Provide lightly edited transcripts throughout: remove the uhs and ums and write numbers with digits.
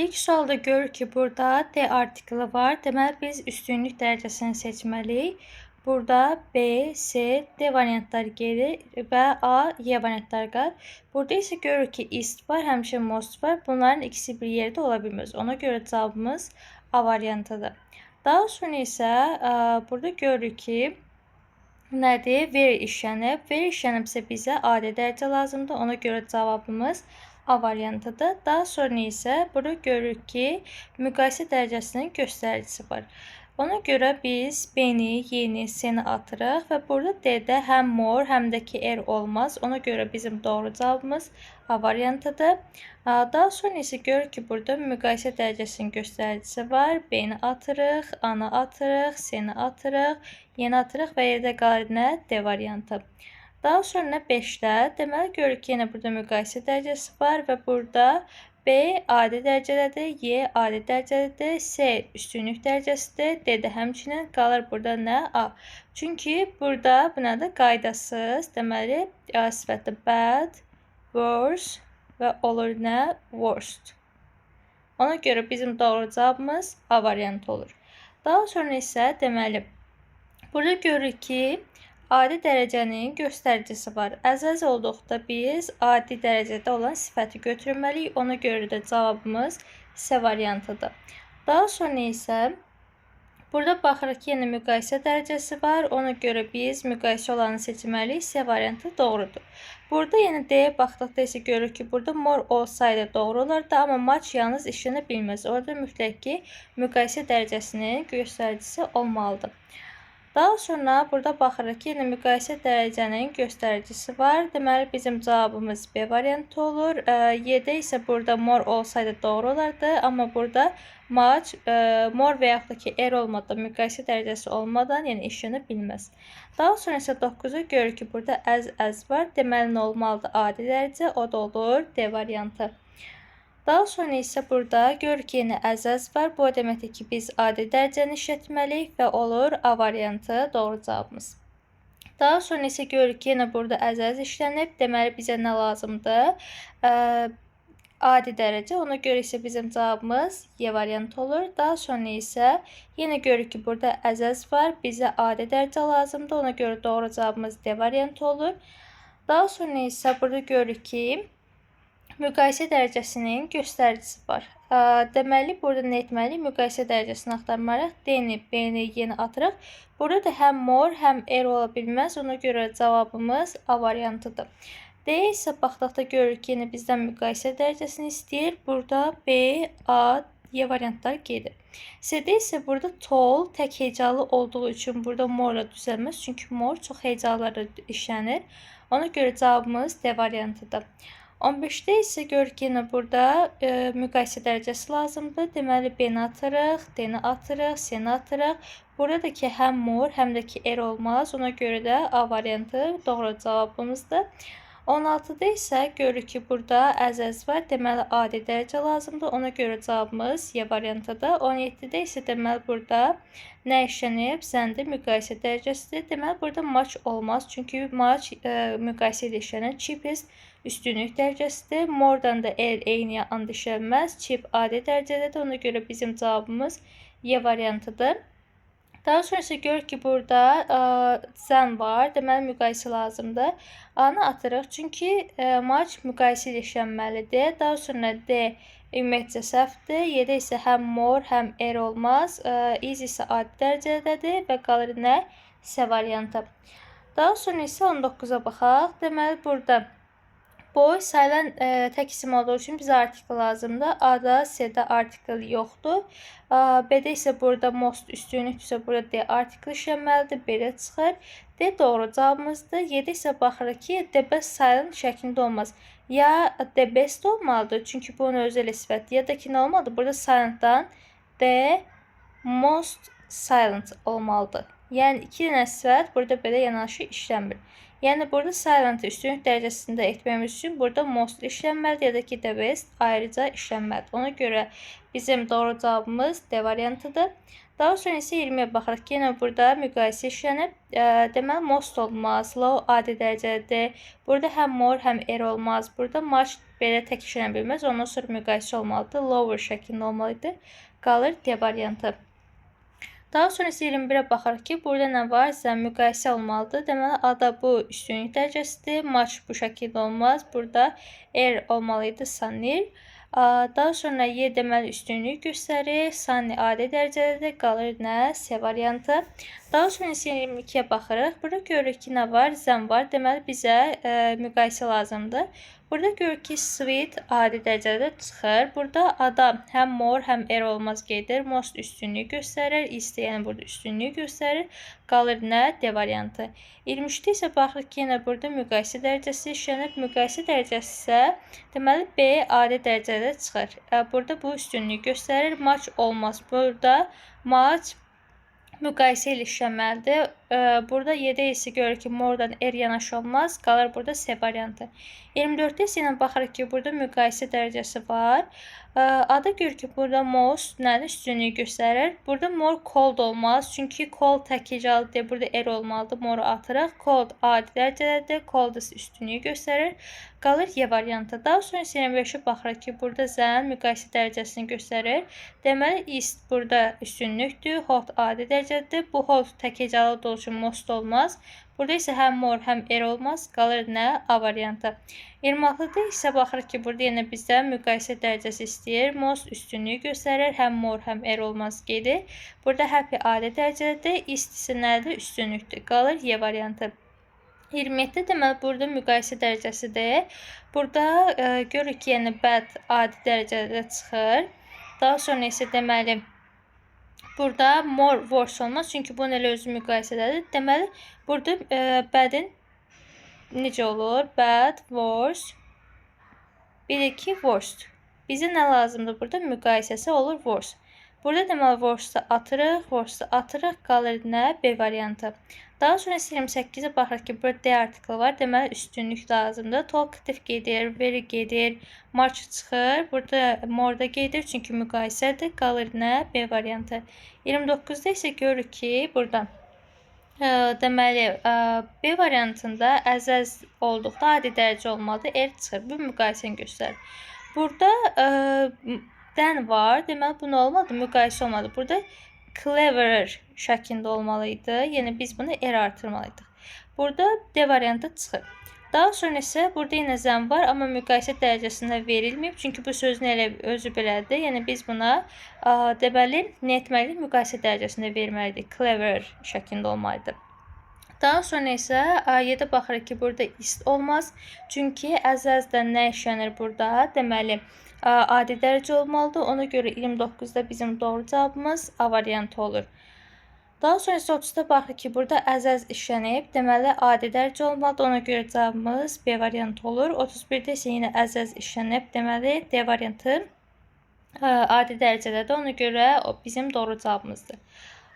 İlk sualda görürük ki, burada D artikeli var. Deməli, biz üstünlük dərəcəsini seçməliyik. Burada B, C, D variantları gedir və A, Y variantları qalır. Burada isə görürük ki, ist var, həmişə most var. Bunların ikisi bir yerdə ola bilməz. Ona görə cavabımız A variantıdır. Daha sonra isə burada görürük ki, nədir? Very işlənib. Very işlənibsə bizə adi dərəcə lazımdır. Ona görə cavabımız A variantıdır. Daha sonra isə burada görürük ki, müqayisə dərəcəsinin göstəricisi var. Ona görə biz B-ni, Y-ni, C-ni atırıq və burada D-də həm more, həm də ki R olmaz. Ona görə bizim doğru cavabımız A variantıdır. Daha sonra isə görürük ki, burada müqayisə dərəcəsinin göstəricisi var. B-ni atırıq, A-nı atırıq, C-ni atırıq, Y-ni atırıq və yerdə qalır nə? D variantı. Daha sonra 5-də, deməli görürük ki, yenə burada müqayisə dərəcəsi var və burada B adi dərəcədədir, Y adi dərəcədədir, C üstünlük dərəcəsidir, D də həmçinin qalır burada nə? A. Çünki burada bu nədir? Qaydasız, deməli A sifəti bad, worse və olur nə? Worst. Ona görə bizim doğru cavabımız A variantı olur. Daha sonra isə deməli burada görürük ki, adi dərəcənin göstəricisi var. Əzəz olduqda biz adi dərəcədə olan sifəti götürməliyik. Ona görə də cavabımız C variantıdır. Daha sonra isə burada baxırıq ki, yenə müqayisə dərəcəsi var. Ona görə biz müqayisə olanı seçməliyik. C variantı doğrudur. Burada yenə D-yə baxdıqda isə görürük ki, burada more olsaydı doğru olardı, amma much yalnız işlənə bilməz. Orada mütləq ki, müqayisə dərəcəsinin göstəricisi olmalıdır. Daha sonra burada baxırıq ki, yenə müqayisə dərəcənin göstəricisi var. Deməli, bizim cavabımız B variantı olur. Y-də isə burada more olsaydı doğru olardı, amma burada much, more və yaxud da ki, R olmadan, müqayisə dərəcəsi olmadan, yəni işlənə bilməz. Daha sonra isə 9-u görürük ki, burada as var. Deməli, nə olmalıdır? Adi dərəcə, o da olur D variantı. Daha sonra isə burada görürük ki, yenə as var. Bu o deməkdir ki, biz adi dərəcəni işlətməliyik və olur A variantı doğru cavabımız. Daha sonra isə görürük ki, yenə burada as işlənib. Deməli, bizə nə lazımdır? Adi dərəcə. Ona görə isə bizim cavabımız Y variantı olur. Daha sonra isə yenə görürük ki, burada as var. Bizə adi dərəcə lazımdır. Ona görə doğru cavabımız D variantı olur. Daha sonra isə burada görürük ki, müqayisə dərəcəsinin göstəricisi var. Deməli, burada nə etməliyik? Müqayisə dərəcəsini axtarmalıyıq. D-ni, B-ni, Y-ni atırıq. Burada da həm more, həm R ola bilməz. Ona görə cavabımız A variantıdır. D isə baxdıqda görürük ki, yenə bizdən müqayisə dərəcəsini istəyir. Burada B, A, Y variantları gedir. C-də isə burada tall tək hecalı olduğu üçün burada more-la düzəlməz. Çünki more çox hecalarda işlənir. Ona görə cavabımız D variantıdır. 15-də isə görürük ki, yenə burada müqayisə dərəcəsi lazımdır. Deməli, B-ni atırıq, D-ni atırıq, C-ni atırıq. Burada da ki, həm more, həm də ki, R olmaz. Ona görə də A variantı doğru cavabımızdır. 16-da isə görürük ki, burada as var. Deməli, adi dərəcə lazımdır. Ona görə cavabımız Y variantıdır. 17-də isə deməli, burada nə işlənib? Than-dir, müqayisə dərəcəsidir. Deməli, burada much olmaz. Çünki much müqayisə ilə işlənir. Cheapest üstünlük dərəcəsidir. More-dan da R eyni anda işlənməz. Cheap adi dərəcədədir. Ona görə bizim cavabımız Y variantıdır. Daha sonra isə görürük ki, burada than var. Deməli, müqayisə lazımdır. A-nı atırıq. Çünki much müqayisə ilə işlənməlidir. Daha sonra D ümumiyyətcə səhvdir. Y-də isə həm more, həm R olmaz. Is isə adi dərəcədədir və qalır nə? C variantı. Daha sonra isə 19-a baxaq. Deməli, burada boy sayılan tək isim olduğu üçün bizə artikel lazımdır. A-da, C-də artikel yoxdur. B-də isə burada most üstünlükdürsə burada D artikel işlənməlidir. B-də çıxır. D doğru cavabımızdır. Y-də isə baxırıq ki, the best silent şəklində olmaz. Ya the best olmalıdır, çünki bunun özü elə sifətdir. Ya da ki, nə olmalıdır? Burada silentdan the most silent olmalıdır. Yəni, iki dənə sifət burada belə yanaşı işlənmir. Yəni, burada silent üstünlük dərəcəsində etməyimiz üçün burada most işlənməlidir, ya da ki, the best ayrıca işlənməlidir. Ona görə bizim doğru cavabımız D variantıdır. Daha sonra isə 20-yə baxırıq ki, yenə burada müqayisə işlənib. Deməli, most olmaz, low adi dərəcədir. Burada həm more, həm R olmaz. Burada much Belə tək işlənə bilməz. Ondan sonra müqayisə olmalıdır. Lower şəklində olmalıdır. Qalır D variantı. Daha sonra isə 21-ə baxarıq ki, burada nə var? Zən müqayisə olmalıdır. Deməli, A-da bu üstünlük dərəcəsidir. Much bu şəkildə olmaz. Burada R olmalıydı, sunnier. Daha sonra Y deməli üstünlük göstərir. Sunny adi dərəcədə qalır nə? C variantı. Daha sonra isə 22-yə baxırıq. Burada görürük ki, nə var? Zən var. Deməli, bizə müqayisə lazımdır. Burada görürük ki, sweet adi dərəcədə çıxır. Burada A-da həm more, həm er olmaz gedir. Most üstünlüyü göstərir. Is də yəni burada üstünlüyü göstərir. Qalır nə? D variantı. 23-də isə baxırıq ki, yenə burada müqayisə dərəcəsi işlənib. Müqayisə dərəcəsi isə deməli B adi dərəcədə çıxır. Burada bu üstünlüyü göstərir. Much olmaz. Burada much müqayisə ilə işləməlidir. Burada Y-də isə görürük ki, more-dan R yanaşı olmaz. Qalır burada C variantı. 24-də isə yenə baxırıq ki, burada müqayisə dərəcəsi var. A-da görürük ki, burada most nədir? Üstünlüyü göstərir. Burada more cold olmaz. Çünki cold tək hecalıdır. Burada R olmalıdır. More atırıq. Cold adi dərəcədədir. Coldest üstünlüyü göstərir. Qalır Y variantı. Daha sonra isə 25-ə baxırıq ki, burada zən müqayisə dərəcəsini göstərir. Deməli, ist burada üstünlükdür. Hot adi dərəcədir. Bu hot tək hecalı olduğu üçün most olmaz. Burada isə həm more, həm er olmaz. Qalır nə? A variantı. 26-da isə baxırıq ki, burada yenə bizdən müqayisə dərəcəsi istəyir. Most üstünlüyü göstərir. Həm more, həm er olmaz gedir. Burada happy adi dərəcədir. Ist isə nədir? Üstünlükdür. Qalır Y variantı. 27 deməli burada müqayisə dərəcəsidir. Burada görürük ki, yəni bad adi dərəcədə çıxır. Daha sonra isə deməli burada more worse olmaz. Çünki bunun elə özü müqayisədədir. Deməli burada bad-in necə olur? Bad, worse. Bir də ki worst. Bizə nə lazımdır burada? Müqayisəsi olur worse. Burada deməli worst-u atırıq, worst-u atırıq, qalır nə? B variantı. Daha sonra isə 28-ə baxırıq ki, burada D artiklı var. Deməli üstünlük lazımdır. Talkative gedir, very gedir, much çıxır. Burada more da gedir, çünki müqayisədir. Qalır nə? B variantı. 29-da isə görürük ki, burada deməli B variantında as olduqda adi dərəcə olmalıdır. R çıxır. Bu müqayisəni göstərir. Burada than var. Deməli bu nə olmalıdır? Müqayisə olmalıdır. Burada cleverer şəklində olmalı idi. Yəni biz bunu R artırmalıydıq. Burada D variantı çıxır. Daha sonra isə burada yenə zən var, amma müqayisə dərəcəsində verilməyib. Çünki bu sözün elə özü belədir. Yəni biz buna deməli nə etməliyik? Müqayisə dərəcəsində verməliyik. Clever şəklində olmalıdır. Daha sonra isə Y-də baxırıq ki, burada ist olmaz. Çünki as-dən nə işlənir burada? Deməli, adi dərəcə olmalıdır. Ona görə 29-da bizim doğru cavabımız A variantı olur. Daha sonra isə 30-da baxırıq ki, burada as işlənib. Deməli, adi dərəcə olmalıdır. Ona görə cavabımız B variantı olur. 31-də isə yenə as işlənib. Deməli, D variantı adi dərəcədədir. Ona görə o bizim doğru cavabımızdır.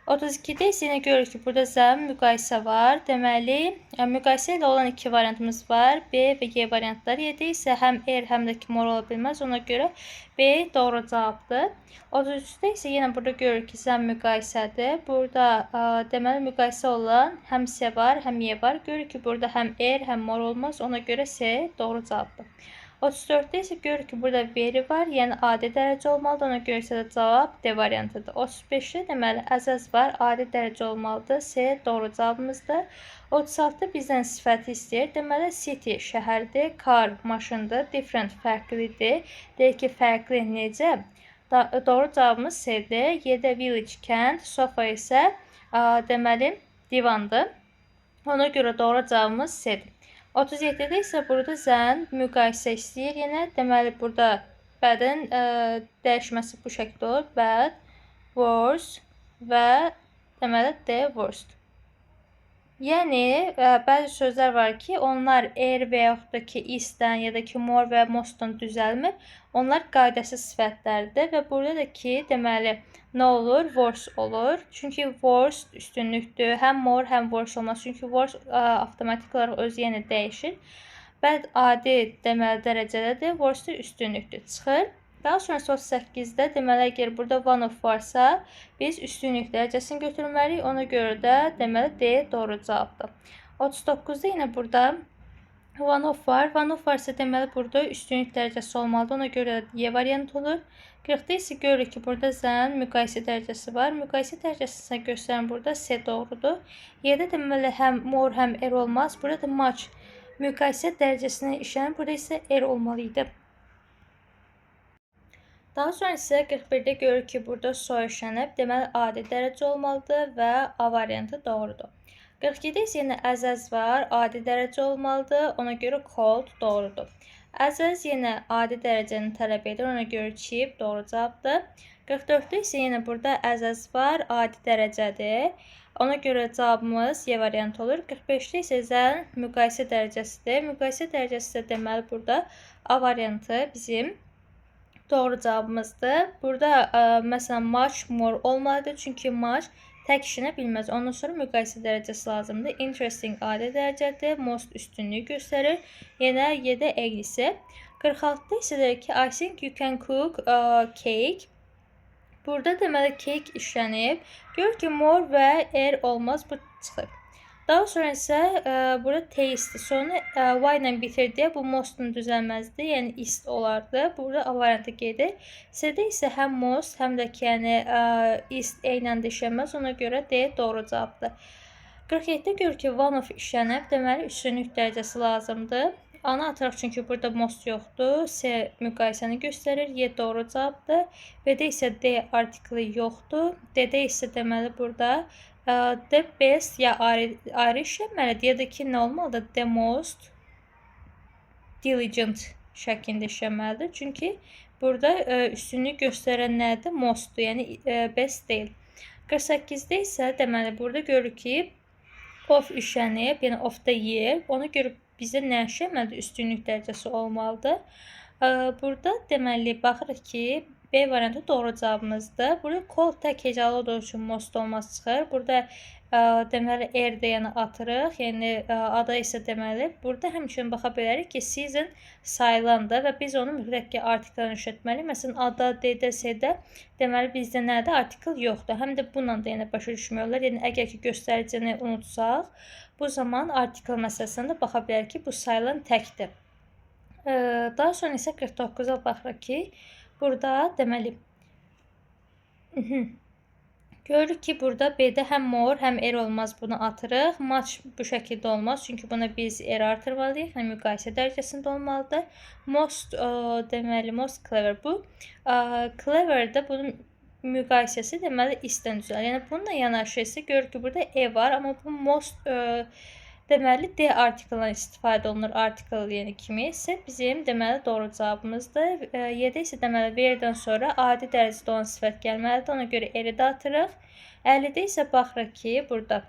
32-də isə yenə görürük ki, burada zəm müqayisə var. Deməli, müqayisə ilə olan iki variantımız var. B və Y variantları. Y-də isə həm R, həm də ki more ola bilməz. Ona görə B doğru cavabdır. 33-də isə yenə burada görürük ki, zəm müqayisədir. Burada deməli müqayisə olan həm C var, həm Y var. Görürük ki, burada həm R, həm more olmaz. Ona görə C doğru cavabdır. 34-də isə görürük ki, burada very var, yəni adi dərəcə olmalıdır. Ona görə isə də cavab D variantıdır. 35-də deməli as var, adi dərəcə olmalıdır. C doğru cavabımızdır. 36-da bizdən sifəti istəyir. Deməli city şəhərdir, car maşındır, different fərqlidir. Deyir ki, fərqli necə? Doğru cavabımız C-dir. Y-də village kənd, sofa isə deməli divandır. Ona görə doğru cavabımız C-dir. 37-də isə burada zən müqayisə istəyir. Yenə deməli burada bad-in dəyişməsi bu şəkildə olur. Bad, worse və deməli D worst. Yəni bəzi sözlər var ki, onlar er və yaxud da ki is-dən ya da ki more və most-dan düzəlmir. Onlar qaydasız sifətlərdir və burada da ki, deməli nə olur? Worse olur. Çünki worst üstünlükdür. Həm more, həm worse olmaz. Çünki worse avtomatik olaraq özü yenə dəyişir. Bad adi deməli dərəcədədir. Worst üstünlükdür. Çıxır. Daha sonra 38-də deməli əgər burada one of varsa, biz üstünlük dərəcəsini götürməliyik. Ona görə də deməli D doğru cavabdır. 39-da yenə burada One of var. One of varsa deməli burada üstünlük dərəcəsi olmalıdır. Ona görə Y variantı olur. 40-da isə görürük ki, burada than müqayisə dərəcəsi var. Müqayisə dərəcəsini göstərən burada C doğrudur. Y-də deməli həm more, həm er olmaz. Burada da much müqayisə dərəcəsinə işlənir. Burada isə er olmalı idi. Daha sonra isə 41-də görürük ki, burada so işlənib. Deməli adi dərəcə olmalıdır və A variantı doğrudur. 42-də isə yenə as var, adi dərəcə olmalıdır. Ona görə cold doğrudur. As yenə adi dərəcəni tələb edir. Ona görə cheap doğru cavabdır. 44-də isə yenə burada as var, adi dərəcədir. Ona görə cavabımız Y variantı olur. 45-də isə than müqayisə dərəcəsidir. Müqayisə dərəcəsi də deməli burada A variantı bizim doğru cavabımızdır. Burada məsələn much more olmalıdır. Çünki much tək işlənə bilməz. Ondan sonra müqayisə dərəcəsi lazımdır. Interesting adi dərəcədir. Most üstünlüyü göstərir. Yenə Y-də eynisi. 46-da isə deyir ki, I think you can cook cake. Burada deməli cake işlənib. Görür ki, more və er olmaz. Bu çıxır. Daha sonra isə burada taste sonu y ilə bitir deyə bu mostun düzəlməzdi. Yəni ist olardı. Burada A variantı gedir. C-də isə həm most, həm də ki, yəni ist eynən də işlənməz. Ona görə D doğru cavabdır. 47-də görür ki, one of işlənib. Deməli üstünlük dərəcəsi lazımdır. A-nı atırıq çünki burada most yoxdur. C müqayisəni göstərir. Y doğru cavabdır. B-də isə D artikli yoxdur. D-də isə deməli burada the best ya ayrı, ayrı işlənməlidir, ya da ki nə olmalıdır? The most diligent şəklində işlənməlidir. Çünki burada üstünlük göstərən nədir? Mostdur, yəni best deyil. 48-də isə deməli burada görürük ki, of işlənib, yəni of the year. Ona görə bizə nə işlənməlidir? Üstünlük dərəcəsi olmalıdır. Burada deməli baxırıq ki, B variantı doğru cavabımızdır. Burada cold tək hecalı olduğu üçün most olmaz çıxır. Burada deməli er deyəni atırıq. Yəni ada isə deməli burada həmçinin baxa bilərik ki, season sayılandır və biz onu mütləq ki artikldan işlətməliyik. Məsələn, A-da, D-də, C-də deməli bizdə nədir? Artikl yoxdur. Həm də bununla da yəni başa düşmək olar. Yəni əgər ki göstəricini unutsaq, bu zaman artikl məsələsində də baxa bilərik ki, bu sayılan təkdir. Daha sonra isə 49-a baxırıq ki, burada deməli görürük ki, burada B-də həm more, həm er olmaz, bunu atırıq. Much bu şəkildə olmaz, çünki buna biz er artırmalıyıq, yəni müqayisə dərəcəsində olmalıdır. Most deməli most clever bu. Clever də bunun müqayisəsi deməli is-dən düzəlir. Yəni bununla yanaşı isə görürük ki, burada e var, amma bu most deməli D artiklından istifadə olunur. Artikel yəni kimi isə bizim deməli doğru cavabımızdır. Y-də isə deməli very-dən sonra adi dərəcədə olan sifət gəlməlidir. Ona görə eri də atırıq. 50-də isə baxırıq ki, burada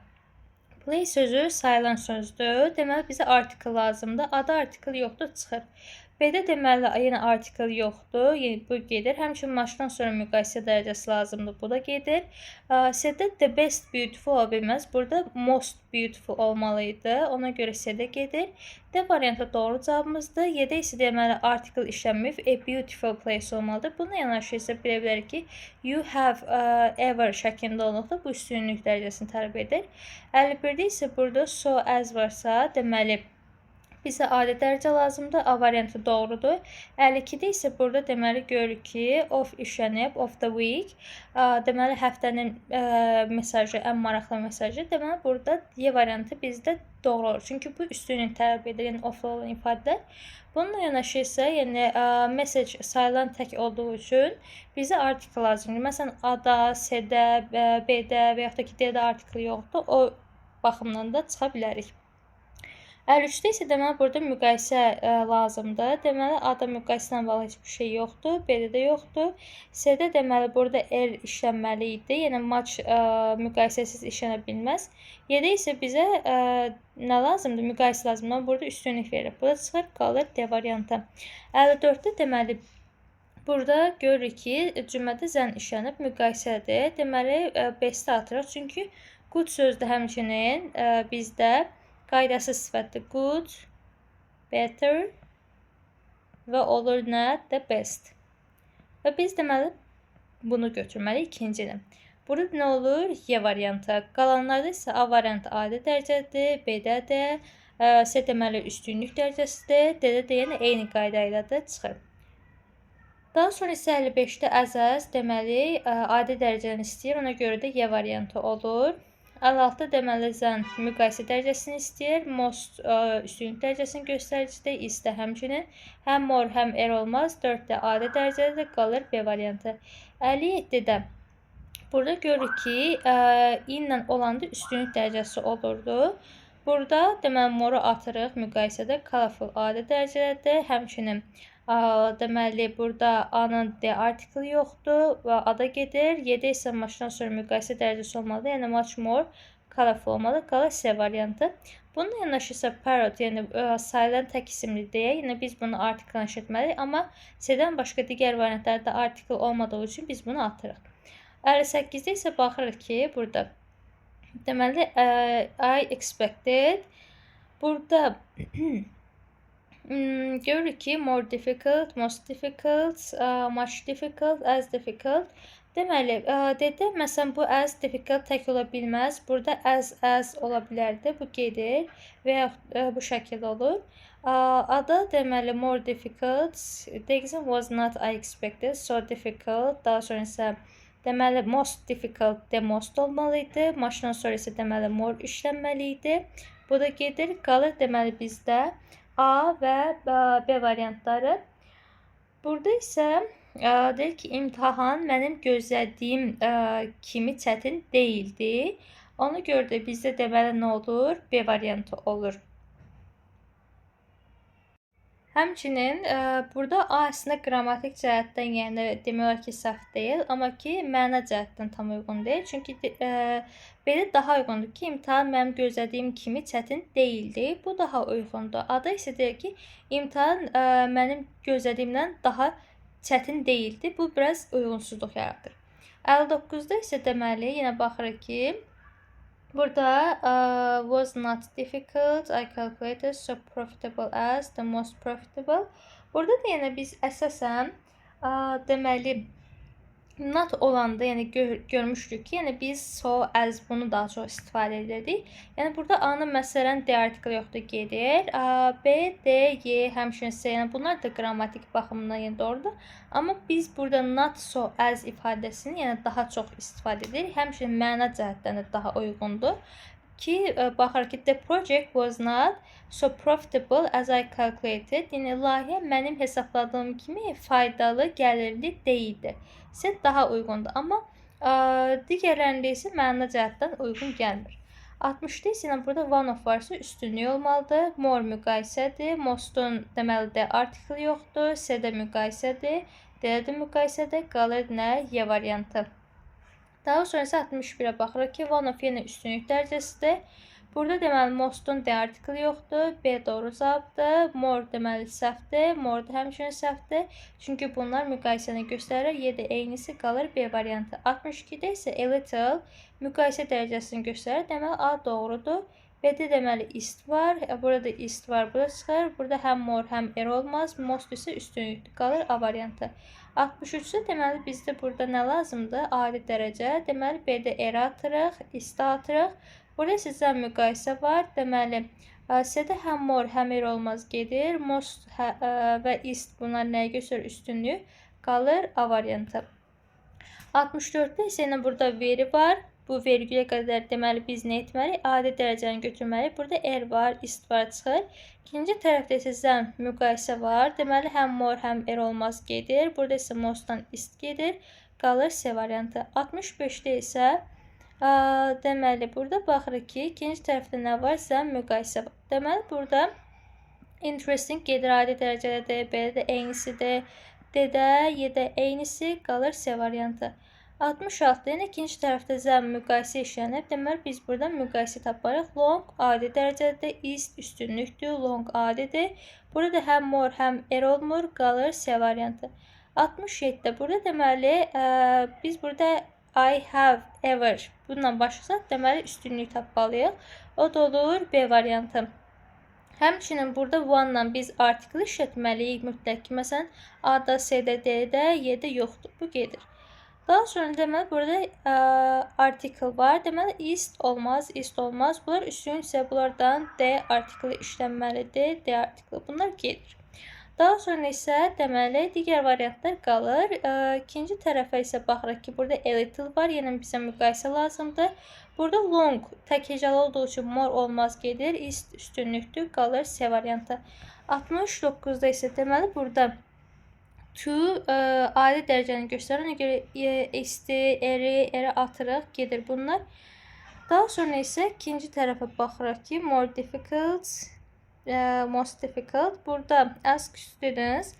play sözü sayılan sözdür. Deməli bizə artikel lazımdır. A-da artikel yoxdur, çıxır. B-də deməli yenə artikel yoxdur. Yəni bu gedir. Həmçinin much-dan sonra müqayisə dərəcəsi lazımdır. Bu da gedir. C-də the best beautiful ola bilməz. Burada most beautiful olmalı idi. Ona görə C-də gedir. D variantı doğru cavabımızdır. Y-də isə deməli artikel işlənməyib. A beautiful place olmalıdır. Bununla yanaşı isə bilə bilərik ki, you have ever şəklində olduqda bu üstünlük dərəcəsini tələb edir. 51-də isə burada so as varsa, deməli bizə adi dərəcə lazımdır. A variantı doğrudur. 52-də isə burada deməli görürük ki, of işlənib, of the week. Deməli həftənin mesajı, ən maraqlı mesajı. Deməli burada Y variantı bizdə doğru olur. Çünki bu üstünlük tələb edir, yəni of olan ifadələr. Bununla yanaşı isə, yəni message sayılan tək olduğu üçün bizə artikel lazımdır. Məsələn, A-da, C-də, B-də və yaxud da ki, D-də artikel yoxdur. O baxımdan da çıxa bilərik. 53-də isə deməli burada müqayisə lazımdır. Deməli A-da müqayisə ilə bağlı heç bir şey yoxdur, B-də də yoxdur. C-də deməli burada er işlənməli idi. Yəni much müqayisəsiz işlənə bilməz. Y-də isə bizə nə lazımdır? Müqayisə lazımdır. Amma burada üstünlük verir. Bu da çıxır, qalır D variantı. 54-də deməli burada görürük ki, cümlədə than işlənib, müqayisədir. Deməli best-i atırıq. Çünki good sözü də həmçinin bizdə qaydasız sifətdir. Good, better və olur nə? The best. Və biz deməli bunu götürməliyik ikincini. Burada nə olur? Y variantı. Qalanlarda isə A variantı adi dərəcədir, B-də də, C deməli üstünlük dərəcəsidir. D-də də yenə eyni qayda ilə də çıxır. Daha sonra isə 55-də as deməli adi dərəcəni istəyir. Ona görə də Y variantı olur. 56 deməli than müqayisə dərəcəsini istəyir. Most üstünlük dərəcəsini göstəricidir. Is də həmçinin. Həm more, həm er olmaz. 4 də adi dərəcədə qalır B variantı. 57-də burada görürük ki, in-lə olanda üstünlük dərəcəsi olurdu. Burada deməli more-u atırıq müqayisədə. Colorful adi dərəcədə, həmçinin deməli burada A-nın D artikli yoxdur və A-da gedir. Y-də isə much-dan sonra müqayisə dərəcəsi olmalıdır. Yəni much more colorful olmalı. Qalır C variantı. Bununla yanaşı isə parrot, yəni sayılan tək isimli deyə, yəni biz bunu artikllə işlətməliyik. Amma C-dən başqa digər variantlarda artikl olmadığı üçün biz bunu atırıq. 58-də isə baxırıq ki, burada deməli I expected burada görürük ki, more difficult, most difficult, much difficult, as difficult. Deməli, D-də məsələn bu as difficult tək ola bilməz. Burada as ola bilərdi. Bu gedir və yaxud bu şəkildə olur. A-da deməli more difficult, the exam was not I expected, so difficult. Daha sonra isə deməli most difficult, the most olmalı idi. Much-dan sonra isə deməli more işlənməli idi. Bu da gedir. Qalır deməli bizdə A və B variantları. Burada isə deyir ki, imtahan mənim gözlədiyim kimi çətin deyildi. Ona görə də bizdə deməli nə olur? B variantı olur. Həmçinin burada A əslində qrammatik cəhətdən, yəni demək olar ki, səhv deyil, amma ki, məna cəhətdən tam uyğun deyil. Çünki B-də daha uyğundur ki, imtahan mənim gözlədiyim kimi çətin deyildi. Bu daha uyğundur. A-da isə deyir ki, imtahan mənim gözlədiyimdən daha çətin deyildi. Bu biraz uyğunsuzluq yaradır. 59-da isə deməli, yenə baxırıq ki, burada was not difficult, I calculated so profitable as the most profitable. Burada da yenə biz əsasən deməli not olanda, yəni görmüşdük ki, yəni biz so as bunu daha çox istifadə edirdik. Yəni burada A-nın məsələn D artikli yoxdur, gedir. B, D, Y, həmçinin C, yəni bunlar da qrammatik baxımından yəni doğrudur. Amma biz burada not so as ifadəsini yəni daha çox istifadə edirik. Həmçinin məna cəhətdən də daha uyğundur. Ki baxırıq ki, the project was not so profitable as I calculated. Yəni layihə mənim hesabladığım kimi faydalı, gəlirli deyildi. C daha uyğundur. Amma digərlərində isə məna cəhətdən uyğun gəlmir. 60-da isə yəni burada one of varsa üstünlük olmalıdır. More müqayisədir. Most-un deməli də artikli yoxdur. C-də müqayisədir. D-də də müqayisədir. Qalır nə? Y variantı. Daha sonra isə 61-ə baxırıq ki, one of yenə üstünlük dərəcəsidir. Burada deməli most-un D artikli yoxdur. B doğru cavabdır. More deməli səhvdir. More da həmçinin səhvdir. Çünki bunlar müqayisəni göstərir. Y də eynisi qalır B variantı. 62-də isə a little müqayisə dərəcəsini göstərir. Deməli A doğrudur. B-də deməli ist var. Burada da ist var. Burada çıxır. Burada həm more, həm er olmaz. Most isə üstünlüklü qalır A variantı. 63-də deməli bizdə burada nə lazımdır? Adi dərəcə. Deməli B-də er atırıq, ist atırıq. Burada isə than müqayisə var. Deməli C-də həm more, həm er olmaz gedir. Most və ist bunlar nəyə göstərir? Üstünlüyü qalır A variantı. 64-də isə yenə burada very var. Bu vergülə qədər deməli biz nə etməliyik? Adi dərəcəni götürməliyik. Burada er var, ist var çıxır. İkinci tərəfdə isə than müqayisə var. Deməli həm more, həm er olmaz gedir. Burada isə most-dan ist gedir. Qalır C variantı. 65-də isə deməli burada baxırıq ki, ikinci tərəfdə nə var? Than müqayisə var. Deməli burada interesting gedir adi dərəcədə, B-də eynisidir. D-də, Y-də eynisi qalır C variantı. 66. Yəni ikinci tərəfdə than müqayisə işlənib. Deməli biz buradan müqayisə taparıq. Long adi dərəcədə, ist üstünlükdür, long adidir. Burada həm more, həm er olmur, qalır C variantı. 67-də burada deməli biz burada I have ever bununla başlasaq, deməli üstünlük tapmalıyıq. O da olur B variantı. Həmçinin burada one-la biz artikli işlətməliyik mütləq ki, məsələn A-da, C-də, D-də, Y-də yoxdur. Bu gedir. Daha sonra deməli burada article var. Deməli ist olmaz, ist olmaz. Bunlar üstünsə bunlardan D artiklı işlənməlidir. D artiklı. Bunlar gedir. Daha sonra isə deməli digər variantlar qalır. İkinci tərəfə isə baxırıq ki, burada a little var. Yəni bizə müqayisə lazımdır. Burada long tək hecalı olduğu üçün more olmaz gedir. Ist üstünlükdür. Qalır C variantı. 69-da isə deməli burada to adi dərəcəni göstərir. Ona görə ist-i, er-i, er-i atırıq, gedir bunlar. Daha sonra isə ikinci tərəfə baxırıq ki, more difficult, most difficult. Burada ask students.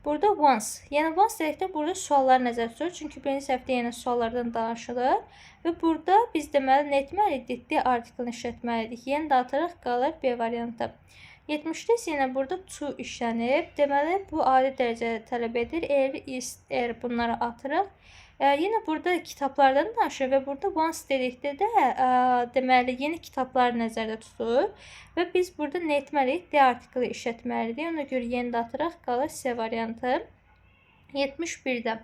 Burada once. Yəni once dedikdə burada suallar nəzərdə tutulur. Çünki birinci səhifədə yenə suallardan danışılır. Və burada biz deməli nə etməliydik? D artiklini işlətməliydik. Yenə də atırıq, qalır B variantı. 70-də isə yenə burada to işlənib. Deməli bu adi dərəcə tələb edir. Er, ist, er bunları atırıq. Yenə burada kitablardan danışır və burada once dedikdə də deməli yeni kitablar nəzərdə tutulur və biz burada nə etməliyik? D artiklı işlətməliyik. Ona görə yenə də atırıq, qalır C variantı. 71-də.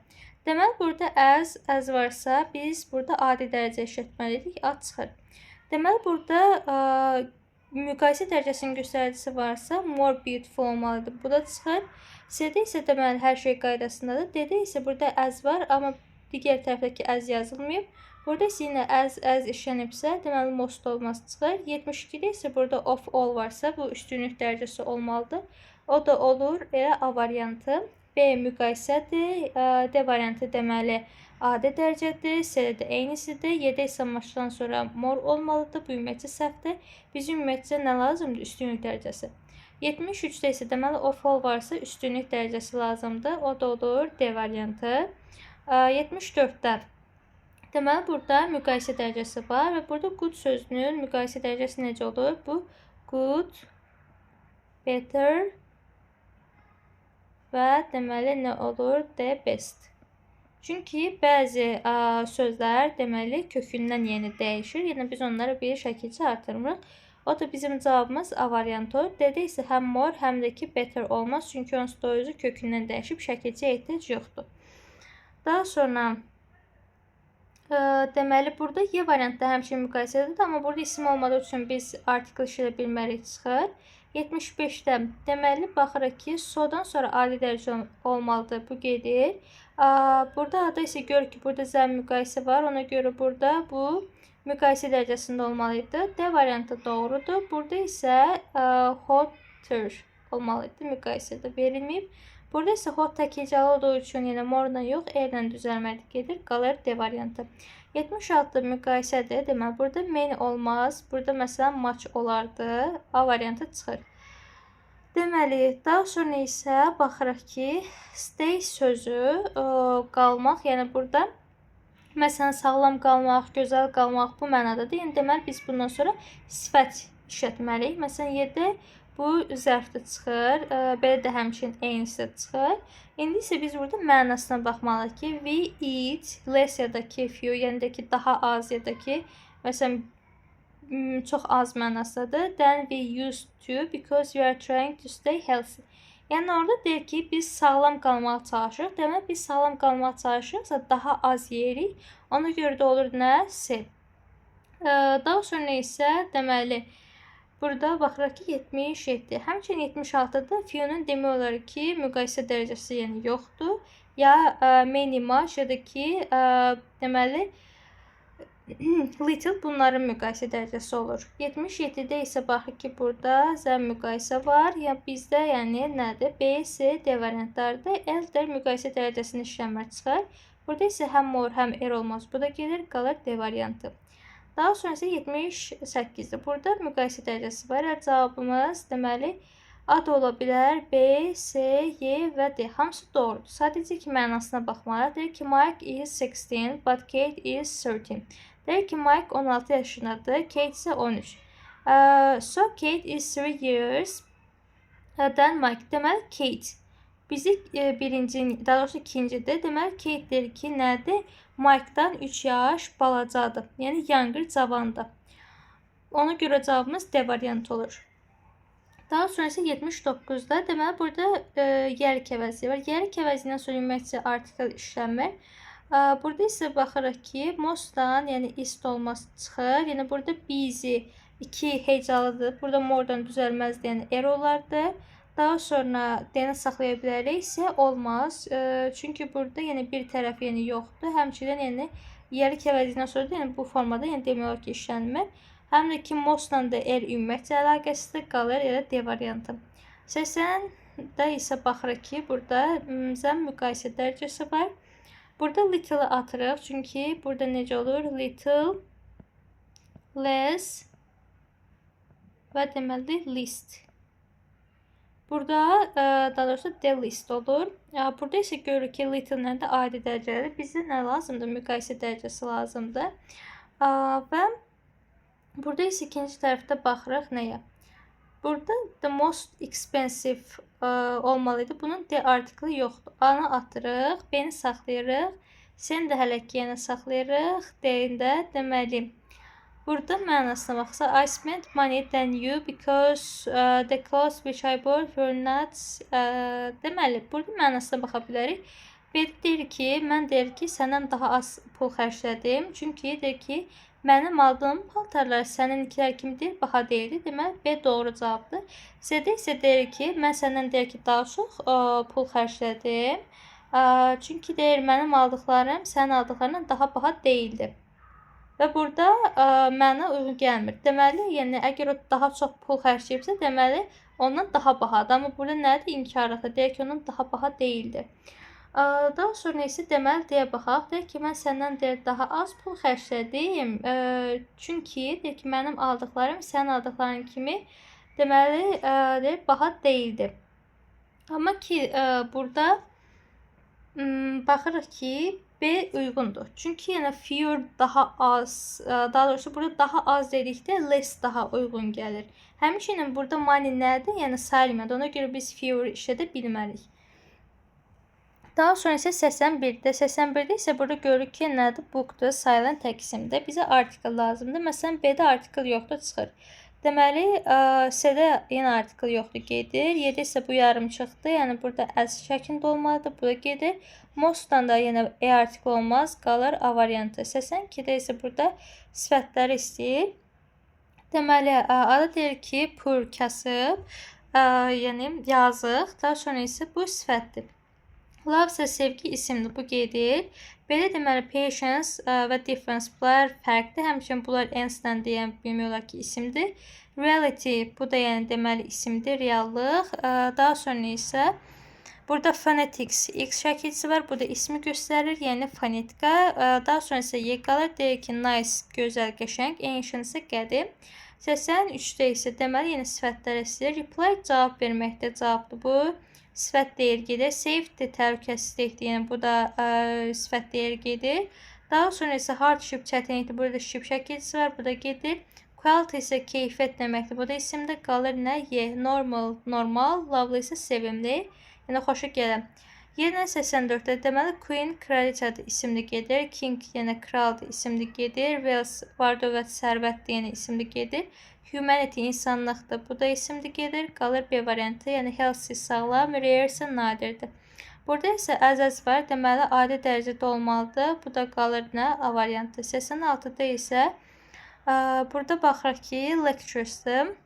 Deməli burada as varsa biz burada adi dərəcə işlətməliyik. A çıxır. Deməli burada müqayisə dərəcəsinin göstəricisi varsa more beautiful olmalıdır. Bu da çıxır. C-də isə deməli hər şey qaydasındadır. D-də isə burada as var, amma digər tərəfdəki as yazılmayıb. Burada isə yenə as işlənibsə, deməli most olmaz çıxır. 72-də isə burada of all varsa, bu üstünlük dərəcəsi olmalıdır. O da olur. Elə A variantı. B müqayisədir. D variantı deməli adi dərəcədir. C-də də eynisidir. Y-də isə muchdan sonra more olmalıdır. Bu ümumiyyətcə səhvdir. Bizim ümumiyyətcə nə lazımdır? Üstünlük dərəcəsi. 73-də isə deməli of all varsa üstünlük dərəcəsi lazımdır. O da olur D variantı. 74-də deməli burada müqayisə dərəcəsi var və burada good sözünün müqayisə dərəcəsi necə olur? Bu good, better və deməli nə olur? The best. Çünki bəzi sözlər deməli kökündən yeni dəyişir. Yəni biz onlara bir şəkilcə artırmırıq. O da bizim cavabımız A variantı olur. D-də isə həm more, həm də ki better olmaz. Çünki onsuz da özü kökündən dəyişib, şəkilçiyə ehtiyac yoxdur. Daha sonra deməli burada Y variantı həmçinin müqayisədir, amma burada isim olmadığı üçün biz artikel işlədə bilmərik çıxır. 75-də deməli baxırıq ki, so-dan sonra adi dərəcə olmalıdır. Bu gedir. Burada A-da isə görürük ki, burada zəm müqayisə var. Ona görə burada bu müqayisə dərəcəsində olmalı idi. D variantı doğrudur. Burada isə hotter olmalı idi. Müqayisədə verilməyib. Burada isə hot tək hecalı olduğu üçün yenə more-la yox, er-lə düzəlməli gedir. Qalır D variantı. 76 müqayisədir. Deməli, burada many olmaz. Burada məsələn much olardı. A variantı çıxır. Deməli, daha sonra isə baxırıq ki, stay sözü qalmaq, yəni burada məsələn sağlam qalmaq, gözəl qalmaq bu mənadadır. Yəni deməli biz bundan sonra sifət işlətməliyik. Məsələn, yerdə bu zərfdə çıxır, belə də həmçinin eynisi də çıxır. İndi isə biz burada mənasına baxmalıyıq ki, we eat less ya da ki few, yəni də ki daha az ya da ki, məsələn çox az mənasındadır. Than we used to because we are trying to stay healthy. Yəni orada deyir ki, biz sağlam qalmağa çalışırıq. Demək biz sağlam qalmağa çalışırıqsa daha az yeyirik. Ona görə də olur nə? C. Daha sonra isə deməli burada baxırıq ki 77. Həmçinin 76-da few-nun demək olar ki, müqayisə dərəcəsi yəni yoxdur. Ya many, much ya da ki deməli little bunların müqayisə dərəcəsi olur. 77-də isə baxır ki, burada zəm müqayisə var. Ya bizdə yəni nədir? B, C, D variantlarıdır. Elder müqayisə dərəcəsini işlənmir çıxır. Burada isə həm more, həm er olmaz. Bu da gedir, qalır D variantı. Daha sonra isə 78-də burada müqayisə dərəcəsi var. Cavabımız deməli A da ola bilər, B, C, Y və D. Hamısı doğrudur. Sadəcə ki, mənasına baxmalıyıq. Deyir ki, Mike is 16, but Kate is 13. Deyir ki, Mike 16 yaşındadır, Kate isə 13. So Kate is 3 years than Mike. Deməli, Kate bizi birinci, daha doğrusu ikincidir. Deməli, Kate deyir ki, nədir? Mike'dan 3 yaş balacadır. Yəni, younger, cavandır. Ona görə cavabımız D variantı olur. Daha sonra isə 79-da deməli burada yerlik əvəzi var. Yerlik əvəzindən sonra ümumiyyətcə artikel işlənmir. Burada isə baxırıq ki, most-dan, yəni ist olmaz çıxır. Yəni burada busy 2 hecalıdır. Burada more-dan düzəlməzdi, yəni er olardı. Daha sonra D-ni saxlaya bilərik isə olmaz. Çünki burada yəni bir tərəf yəni yoxdur. Həmçinin yəni yeri kəvəzliyindən sonra da yəni bu formada yəni demək olar ki, işlənmir. Həm də ki, most-la da er ümumiyyətcə əlaqəsidir, qalır elə D variantı. 80-də isə baxırıq ki, burada zəm müqayisə dərəcəsi var. Burada little-ı atırıq, çünki burada necə olur? Little, less və deməli least. Burada daha doğrusu the least olur. Burada isə görürük ki, little nədir? Adi dərəcədir. Bizə nə lazımdır? Müqayisə dərəcəsi lazımdır. Və burada isə ikinci tərəfdə baxırıq nəyə? Burada the most expensive olmalıydı. Bunun D artikli yoxdur. A-nı atırıq, B-ni saxlayırıq. C-ni də hələ ki yenə saxlayırıq. D-ni də deməli. Burada mənasına baxsa, I spent money than you because the clothes which I bought were not deməli, burada mənasına baxa bilərik. B deyir ki, mən deyir ki, səndən daha az pul xərclədim. Çünki deyir ki, mənim aldığım paltarlar səninkilər kimi deyil, baha deyildi. Deməli, B doğru cavabdır. C-də isə deyir ki, mən səndən deyir ki, daha çox pul xərclədim. Çünki deyir, mənim aldıqlarım sənin aldıqlarından daha baha deyildi. Və burada məna uyğun gəlmir. Deməli, yəni əgər o daha çox pul xərcləyibsə, deməli ondan daha bahadır. Amma burada nədir? İnkarlıqdır. Deyir ki, ondan daha baha deyildi. Daha sonra isə deməli deyə baxaq. Deyir ki, mən səndən deyir daha az pul xərclədim. Çünki deyir ki, mənim aldıqlarım sənin aldıqların kimi deməli deyir baha deyildi. Amma ki burada baxırıq ki, B uyğundur. Çünki yəni fewer daha az, daha doğrusu burada daha az dedikdə less daha uyğun gəlir. Həmçinin burada money nədir? Yəni sayılmadı. Ona görə biz fewer işlədə bilmərik. Daha sonra isə 81-də, 81-də isə burada görürük ki, nədir? Bookdur, sayılan təqsimdə. Bizə artikel lazımdır. Məsələn, B-də artikel yoxdur, çıxır. Deməli, C-də yenə artikel yoxdur, gedir. Y-də isə bu yarımçıqdır. Yəni burada as şəklində olmalıdır, bu da gedir. Most-dan da yenə E artikel olmaz, qalır A variantı. 82-də isə burada sifətləri istəyir. Deməli, A-da deyir ki, poor kasıb, yəni yazıq. Daha sonra isə bu sifətdir. Love isə sevgi isimdir, bu gedir. Belə deməli, patience və difference bunlar fərqdir. Həmçinin bunlar ens-dən deyən bilmək olar ki, isimdir. Reality bu da yəni deməli isimdir, reallıq. Daha sonra isə burada phonetics X şəkilçisi var. Bu da ismi göstərir, yəni fonetika. Daha sonra isə Y qalır. Deyir ki, nice, gözəl, qəşəng, ancient isə qədim. 83-də isə deməli yenə sifətlər istəyir. Reply cavab verməkdə cavabdır bu. Sifət deyir gedir. Safety təhlükəsizlikdir. Yəni bu da sifət deyir gedir. Daha sonra isə hardship çətinlikdir. Burada ship şəkilçisi var. Bu da gedir. Quality isə keyfiyyət deməkdir. Bu da isimdir. Qalır nə? Y. Normal, normal. Lovely isə sevimli. Yəni xoşa gələn. Yenə 84-də deməli Queen kraliçadır isimli gedir. King yəni kraldır isimli gedir. Wealth var dövlət sərvətdir yəni isimli gedir. Humanity insanlıqdır. Bu da isimli gedir. Qalır B variantı. Yəni healthy sağlam, rare isə nadirdir. Burada isə as var. Deməli adi dərəcədə olmalıdır. Bu da qalır nə? A variantı. 86-da isə burada baxırıq ki, lectures'dır.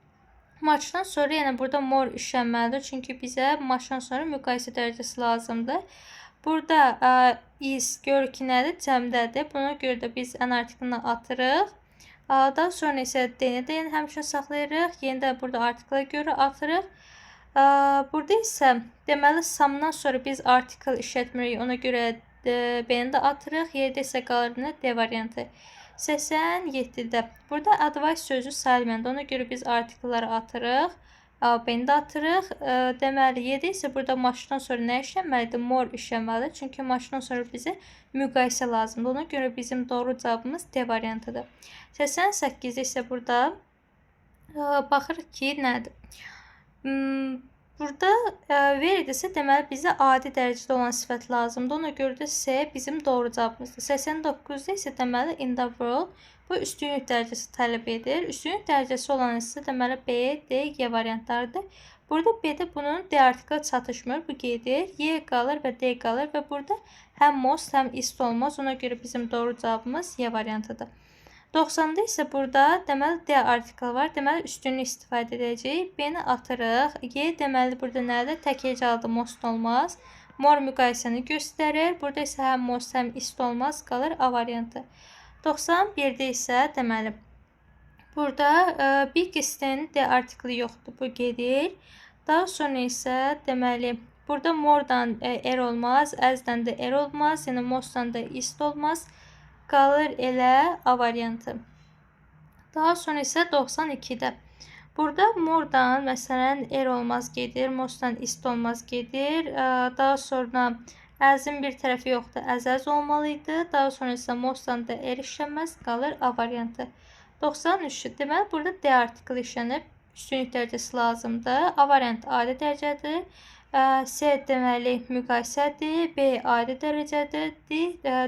Much'dan sonra yəni burada more işlənməlidir. Çünki bizə much'dan sonra müqayisə dərəcəsi lazımdır. Burada is görürük ki, nədir? Cəmdədir. Buna görə də biz an artiklini atırıq. Daha sonra isə D-ni də yəni həmçinin saxlayırıq. Yenə də burada artikla görə atırıq. Burada isə deməli some-dan sonra biz artikel işlətmirik. Ona görə B-ni də atırıq. Y-də isə qalır nə? D variantı. 87-də burada advice sözü sayılmayandır. Ona görə biz artikelləri atırıq. B-ni də atırıq. Deməli, Y-də isə burada much'dan sonra nə işlənməlidir? More işlənməlidir. Çünki much'dan sonra bizə müqayisə lazımdır. Ona görə bizim doğru cavabımız D variantıdır. 88-də isə burada baxırıq ki, nədir? Burada verilirsə, deməli bizə adi dərəcədə olan sifət lazımdır. Ona görə də C bizim doğru cavabımızdır. 89-da isə deməli in the world bu üstünlük dərəcəsi tələb edir. Üstünlük dərəcəsi olan isə deməli B, D, G variantlarıdır. Burada B-də bunun D artiklı çatışmır. Bu gedir. Y qalır və D qalır və burada həm most, həm ist olmaz. Ona görə bizim doğru cavabımız Y variantıdır. 90-da isə burada deməli D artiklı var. Deməli üstünlük istifadə edəcəyik. B-ni atırıq. Y deməli burada nədir? Tək hecalıdır, most olmaz. More müqayisəni göstərir. Burada isə həm most, həm ist olmaz. Qalır A variantı. 91-də isə deməli burada biggest-in D artiklı yoxdur. Bu gedir. Daha sonra isə deməli burada more-dan R olmaz, as-dən də R olmaz, yəni most-dan da ist olmaz. Qalır elə A variantı. Daha sonra isə 92-də. Burada more-dan məsələn R olmaz gedir, most-dan ist olmaz gedir. Daha sonra as-in bir tərəfi yoxdur, as olmalı idi. Daha sonra isə most-dan da R işlənməz, qalır A variantı. 93. Deməli burada D artiklı işlənib, üstünlük dərəcəsi lazımdır. A variantı adi dərəcədir. C deməli müqayisədir, B adi dərəcədir,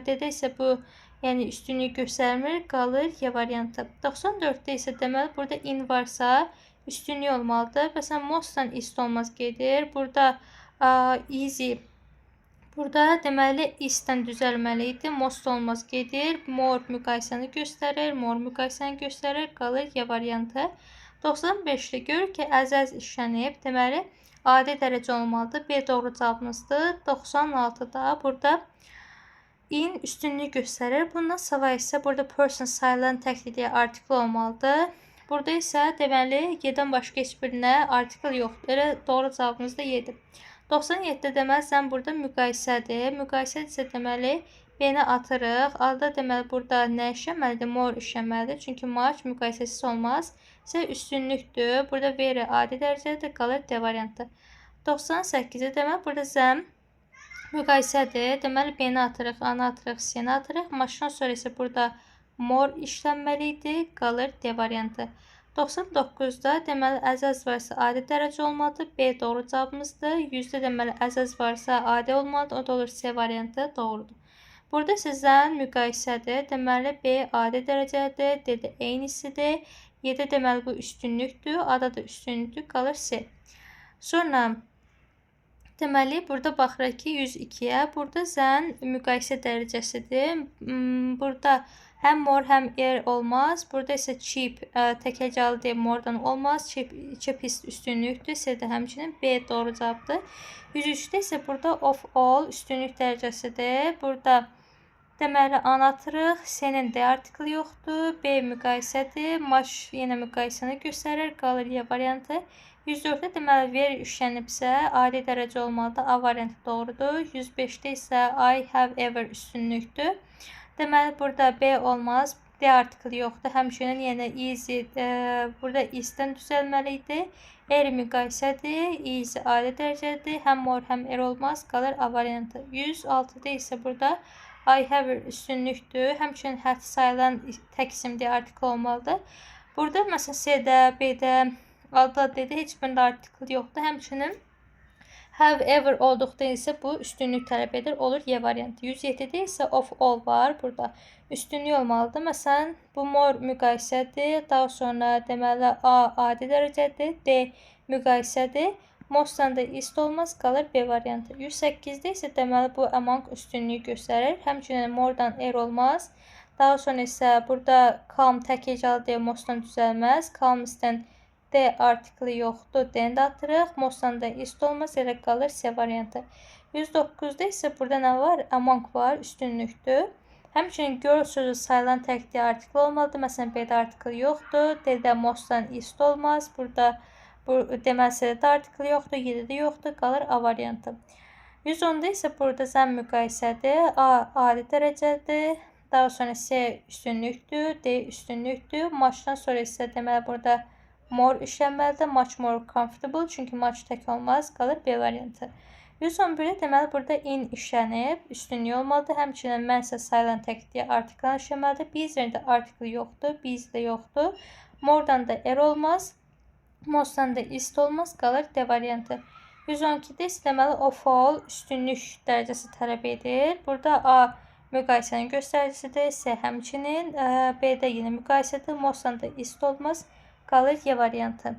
D-də isə bu yəni üstünlük göstərmir, qalır Y variantı. 94-də isə deməli burada in varsa üstünlük olmalıdır. Məsələn, most-dan ist olmaz gedir. Burada easy. Burada deməli ist-dən düzəlməli idi. Most olmaz gedir. More müqayisəni göstərir, more müqayisəni göstərir, qalır Y variantı. 95-də görür ki, as işlənib. Deməli adi dərəcə olmalıdır. B doğru cavabımızdır. 96-da burada in üstünlük göstərir. Bundan savayı isə burada person sayılan təkliyə artikl olmalıdır. Burada isə deməli Y-dən başqa heç birinə artikl yoxdur. Elə doğru cavabımız da Y-dir. 97-də deməli sən burada müqayisədir. Müqayisə isə deməli B-ni atırıq. A-da deməli burada nə işləməlidir? More işləməlidir. Çünki much müqayisəsiz olmaz. C üstünlükdür. Burada very adi dərəcədir. Qalır D variantı. 98-də deməli burada than müqayisədir. Deməli B-ni atırıq, A-nı atırıq, C-ni atırıq. Much-dan sonra isə burada more işlənməli idi. Qalır D variantı. 99-da deməli as varsa adi dərəcə olmalıdır. B doğru cavabımızdır. 100-də deməli as varsa adi olmalıdır. O da olur C variantı doğrudur. Burada isə than müqayisədir. Deməli B adi dərəcədir. D də eynisidir. Y-də deməli bu üstünlükdür. A-da da üstünlükdür. Qalır C. Sonra deməli burada baxırıq ki 102-yə. Burada than müqayisə dərəcəsidir. Burada həm more, həm er olmaz. Burada isə cheap tək hecalı deyə more-dan olmaz. Cheap, cheapest üstünlükdür. C də həmçinin B doğru cavabdır. 103-də isə burada of all üstünlük dərəcəsidir. Burada deməli A-nı atırıq. C-nin D artiklı yoxdur. B müqayisədir. Much yenə müqayisəni göstərir. Qalır Y variantı. 104-də deməli very işlənibsə adi dərəcə olmalıdır. A variantı doğrudur. 105-də isə I have ever üstünlükdür. Deməli burada B olmaz. D artikli yoxdur. Həmçinin yenə easy burada is-dən düzəlməli idi. R müqayisədir. Easy adi dərəcədir. Həm more, həm er olmaz. Qalır A variantı. 106-da isə burada I have üstünlükdür. Həmçinin had sayılan tək isim D artikli olmalıdır. Burada məsələn C-də, B-də, A-da, D-də heç birində artikl yoxdur. Həmçinin have ever olduqda isə bu üstünlük tələb edir. Olur Y variantı. 107-də isə of all var. Burada üstünlük olmalıdır. Məsələn, bu more müqayisədir. Daha sonra deməli A adi dərəcədir. D müqayisədir. Most-dan da ist olmaz, qalır B variantı. 108-də isə deməli bu among üstünlüyü göstərir. Həmçinin more-dan er olmaz. Daha sonra isə burada calm tək hecalı deyə most-dan düzəlməz. Calmest-dən D artikli yoxdur. D-ni də atırıq. Most-dan da ist olmaz, elə qalır C variantı. 109-da isə burada nə var? Among var, üstünlükdür. Həmçinin girl sözü sayılan tək D artikli olmalıdır. Məsələn, B-də artikl yoxdur. D-də most-dan ist olmaz. Burada bu deməli C-də artikl yoxdur, Y-də yoxdur, qalır A variantı. 110-da isə burada than müqayisədir. A adi dərəcədir. Daha sonra C üstünlükdür, D üstünlükdür. Much-dan sonra isə deməli burada more işlənməlidir. Much more comfortable, çünki much tək olmaz, qalır B variantı. 111-də deməli burada in işlənib, üstünlük olmalıdır. Həmçinin men isə sayılan tək D artikl işlənməlidir. Busier-də artikl yoxdur, busy də yoxdur. More-dan da er olmaz. Most-dan da ist olmaz, qalır D variantı. 112-də isə deməli of all üstünlük dərəcəsi tələb edir. Burada A müqayisənin göstəricisidir, C həmçinin, B-də yenə müqayisədir, most-dan da ist olmaz, qalır Y variantı.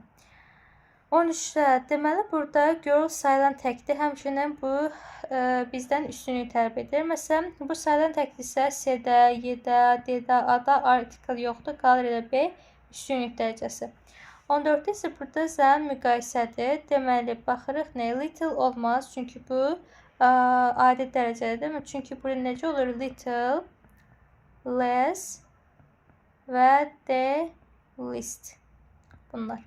13-də deməli burada girl sayılan təkdir, həmçinin bu bizdən üstünlük tələb edir. Məsələn, bu sayılan təkdirsə C-də, Y-də, D-də, A-da artikel yoxdur, qalır elə B üstünlük dərəcəsi. 14-də isə burada zən müqayisədir. Deməli, baxırıq nə? Little olmaz, çünki bu adi dərəcədir. Çünki burada necə olur? Little, less və the least. Bunlar.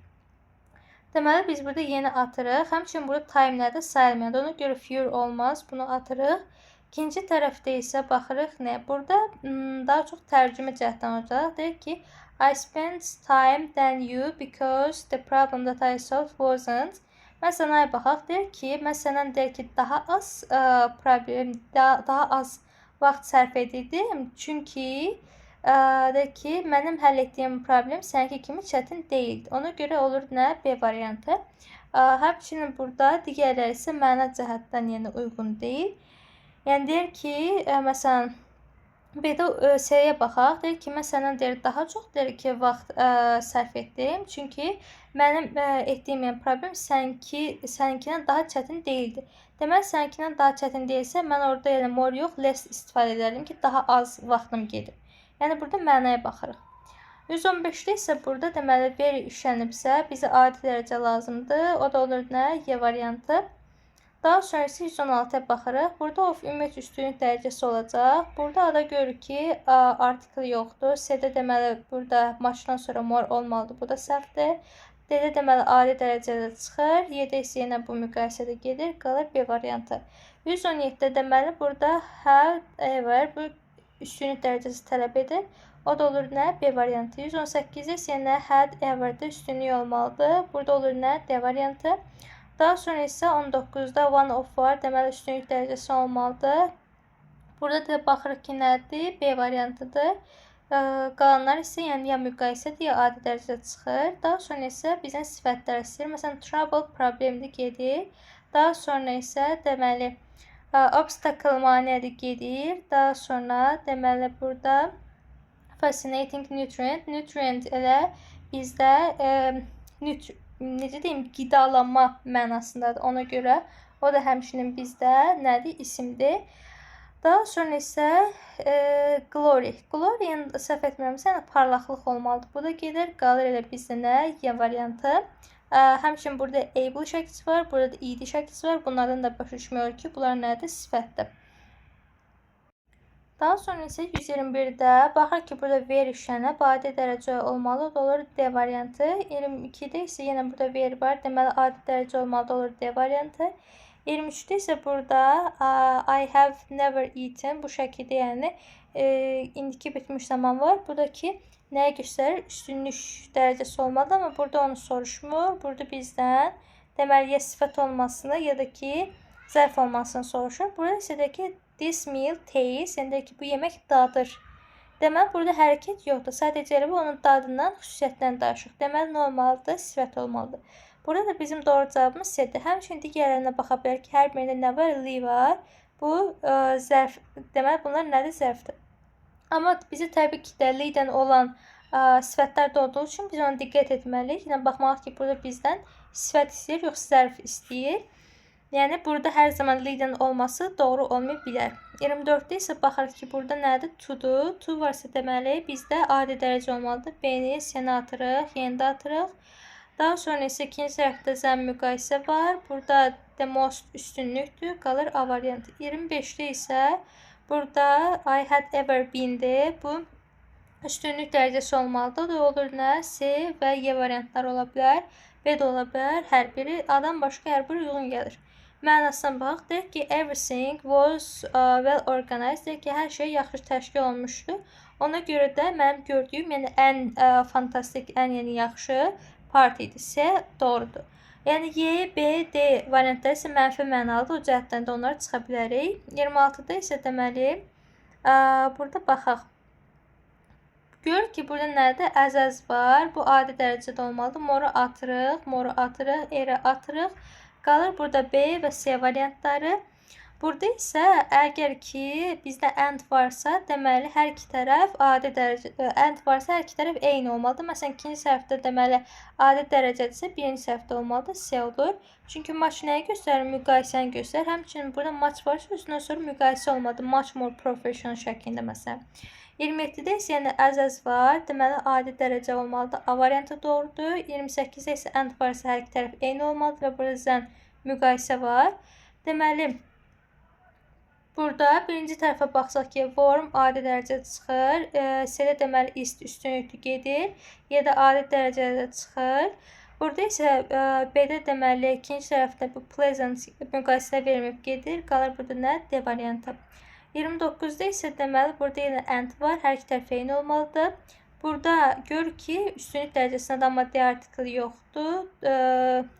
Deməli, biz burada yeni atırıq. Həmçinin burada time nədir? Sayılmayandır. Ona görə fewer olmaz. Bunu atırıq. İkinci tərəfdə isə baxırıq nə? Burada daha çox tərcümə cəhətdən olacaq. Deyir ki, I spent time than you because the problem that I solved wasn't. Məsələn, ay baxaq. Deyir ki, məsələn, deyir ki, daha az problem, daha az vaxt sərf edirdim. Çünki deyir ki, mənim həll etdiyim problem səninki kimi çətin deyildi. Ona görə olur nə? B variantı. Həmçinin burada digərləri isə məna cəhətdən yəni uyğun deyil. Yəni deyir ki, məsələn, B-də C-yə baxaq. Deyir ki, məsələn, deyir, daha çox deyir ki, vaxt sərf etdim. Çünki mənim etdiyim yəni, problem səninkindən daha çətin deyildi. Deməli, səninkindən daha çətin deyilsə, mən orada yəni more yox, less istifadə edərdim ki, daha az vaxtım gedir. Yəni, burada mənaya baxırıq. 115-də isə burada deməli, very işlənibsə, bizə adi dərəcə lazımdır. O da olur nə? Y variantı. Daha sonra isə 116-ya baxırıq. Burada of ümumiyyətlə üstünlük dərəcəsi olacaq. Burada da görürük ki, artikel yoxdur. C-də deməli, burada much-dan sonra more olmalıdır. Bu da səhvdir. D-də deməli, adi dərəcədə çıxır. Y-də isə yenə bu müqayisədə gedir. Qalır B variantı. 117-də deməli, burada have, ever bu üstünlük dərəcəsi tələb edir. O da olur nə? B variantı. 118-də isə yenə had ever-də üstünlük olmalıdır. Burada olur nə? D variantı. Daha sonra isə 19-da one of var. Deməli, üstünlük dərəcəsi olmalıdır. Burada da baxırıq ki, nədir? B variantıdır. Qalanlar isə yəni ya müqayisədir, ya adi dərəcədə çıxır. Daha sonra isə bizdən sifətlər istəyir. Məsələn, trouble problemdir, gedir. Daha sonra isə deməli, obstacle maneədir, gedir. Daha sonra deməli, burada fascinating nutrient. Nutrient elə bizdə necə deyim, qidalanma mənasındadır. Ona görə o da həmçinin bizdə nədir? İsimdir. Daha sonra isə glory. Glory, yəni səhv etmirəmsə, yəni parlaqlıq olmalıdır. Bu da gedir. Qalır elə bizdə nə? Y variantı. Həmçinin burada able şəklisi var, burada da ed şəklisi var. Bunlardan da başa düşmək ki, bunlar nədir? Sifətdir. Daha sonra isə 121-də baxır ki, burada very işlənib, adi dərəcə olmalı, olur D variantı. 22-də isə yenə burada very var, deməli adi dərəcə olmalı, olur D variantı. 23-də isə burada I have never eaten bu şəkildə, yəni indiki bitmiş zaman var. Buradakı nəyə göstərir? Üstünlük dərəcəsi olmalıdır, amma burada onu soruşmur. Burada bizdən deməli ya sifət olmasını, ya da ki zərf olmasını soruşur. Burada isə də ki this meal tastes, yəni deyir ki, bu yemək dadır. Deməli, burada hərəkət yoxdur. Sadəcə elə bu onun dadından, xüsusiyyətindən danışır. Deməli, nə olmalıdır? Sifət olmalıdır. Burada da bizim doğru cavabımız C-dir. Həmçinin digərlərinə baxa bilərik ki, hər birində nə var? Li var. Bu zərf, deməli, bunlar nədir? Zərfdir. Amma bizə təbii ki də li-dən olan sifətlər də olduğu üçün biz ona diqqət etməliyik. Yəni, baxmalıyıq ki, burada bizdən sifət istəyir, yoxsa zərf istəyir. Yəni, burada hər zaman li-dən olması doğru olmaya bilər. 24-də isə baxırıq ki, burada nədir? To-dur. To varsa deməli, bizdə adi dərəcə olmalıdır. B-ni, C-ni atırıq, Y-ni də atırıq. Daha sonra isə ikinci tərəfdə zən müqayisə var. Burada the most üstünlükdür. Qalır A variantı. 25-də isə burada I had ever been-dir. Bu üstünlük dərəcəsi olmalıdır. O da olur nə? C və Y variantları ola bilər. B də ola bilər. Hər biri. A-dan başqa hər biri uyğun gəlir. Mənasına bax. Deyir ki, everything was well organized. Deyir ki, hər şey yaxşı təşkil olunmuşdu. Ona görə də mənim gördüyüm, yəni ən fantastik, ən yəni yaxşı parti idi. C doğrudur. Yəni Y, B, D variantları isə mənfi mənalıdır. O cəhətdən də onları çıxa bilərik. 26-da isə deməli, burada baxaq. Görür ki, burada nədir? As var. Bu adi dərəcədə olmalıdır. More-u atırıq, more-u atırıq, er-i atırıq. Qalır burada B və C variantları. Burada isə əgər ki bizdə and varsa, deməli hər iki tərəf adi dərəcə and varsa hər iki tərəf eyni olmalıdır. Məsələn, ikinci sərfdə deməli adi dərəcədirsə, birinci sərfdə olmalıdır, C olur. Çünki much nəyi göstərir? Müqayisəni göstərir. Həmçinin burada much varsa üstündən sonra müqayisə olmalıdır. Much more professional şəklində məsələn. 27-də isə yəni as var. Deməli adi dərəcə olmalıdır. A variantı doğrudur. 28-də isə and varsa hər iki tərəf eyni olmalıdır və burada than müqayisə var. Deməli burada birinci tərəfə baxsaq ki, warm adi dərəcədə çıxır. C-də deməli ist üstünlüklü gedir. Y-də adi dərəcədə çıxır. Burada isə B-də deməli ikinci tərəfdə bu pleasant müqayisə verməyib gedir. Qalır burada nə? D variantı. 29-da isə deməli burada yenə and var. Hər iki tərəf eyni olmalıdır. Burada gör ki, üstünlük dərəcəsində amma D artikli yoxdur.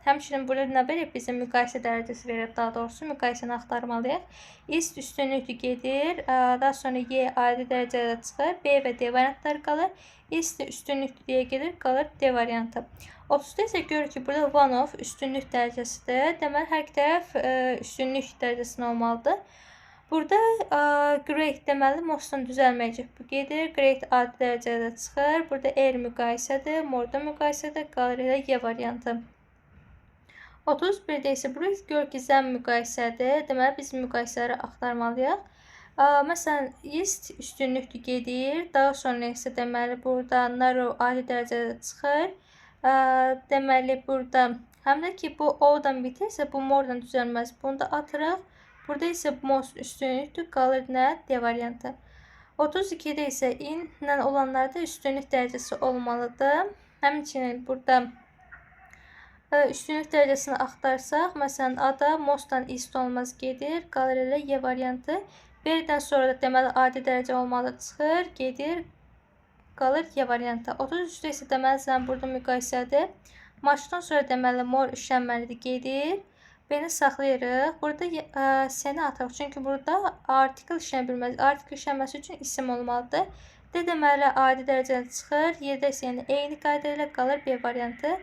Həmçinin burada nə verib bizə? Müqayisə dərəcəsi verib, daha doğrusu müqayisəni axtarmalıyıq. Ist üstünlüklü gedir. Daha sonra Y adi dərəcədə çıxır. B və D variantları qalır. Ist üstünlüklü deyə gedir, qalır D variantı. 30-da isə görür ki, burada one of üstünlük dərəcəsidir. Deməli, hər iki tərəf üstünlük dərəcəsində olmalıdır. Burada great deməli most-dan düzəlməyəcək. Bu gedir. Great adi dərəcədə çıxır. Burada er müqayisədir, more-da müqayisədir. Qalır elə Y variantı. 31-də isə burada gör ki, than müqayisədir. Deməli, biz müqayisələri axtarmalıyıq. Məsələn, ist üstünlüklü gedir. Daha sonra isə deməli burada narrow adi dərəcədə çıxır. Deməli burada həm də ki bu o-dan bitirsə, bu more-dan düzəlməz. Bunu da atırıq. Burada isə most üstünlükdür. Qalır nə? D variantı. 32-də isə in-lə olanlarda üstünlük dərəcəsi olmalıdır. Həmçinin burada üstünlük dərəcəsini axtarsaq, məsələn, A-da most-dan ist olmaz gedir. Qalır elə Y variantı. B-dən sonra da deməli adi dərəcə olmalı çıxır, gedir. Qalır Y variantı. 33-də isə deməli sən burada müqayisədir. Much-dan sonra deməli more işlənməlidir, gedir. B-ni saxlayırıq. Burada C-ni atırıq. Çünki burada artikel işlənə bilməz. Artikel işlənməsi üçün isim olmalıdır. D deməli adi dərəcədə çıxır. Y-də isə yəni eyni qayda ilə qalır B variantı.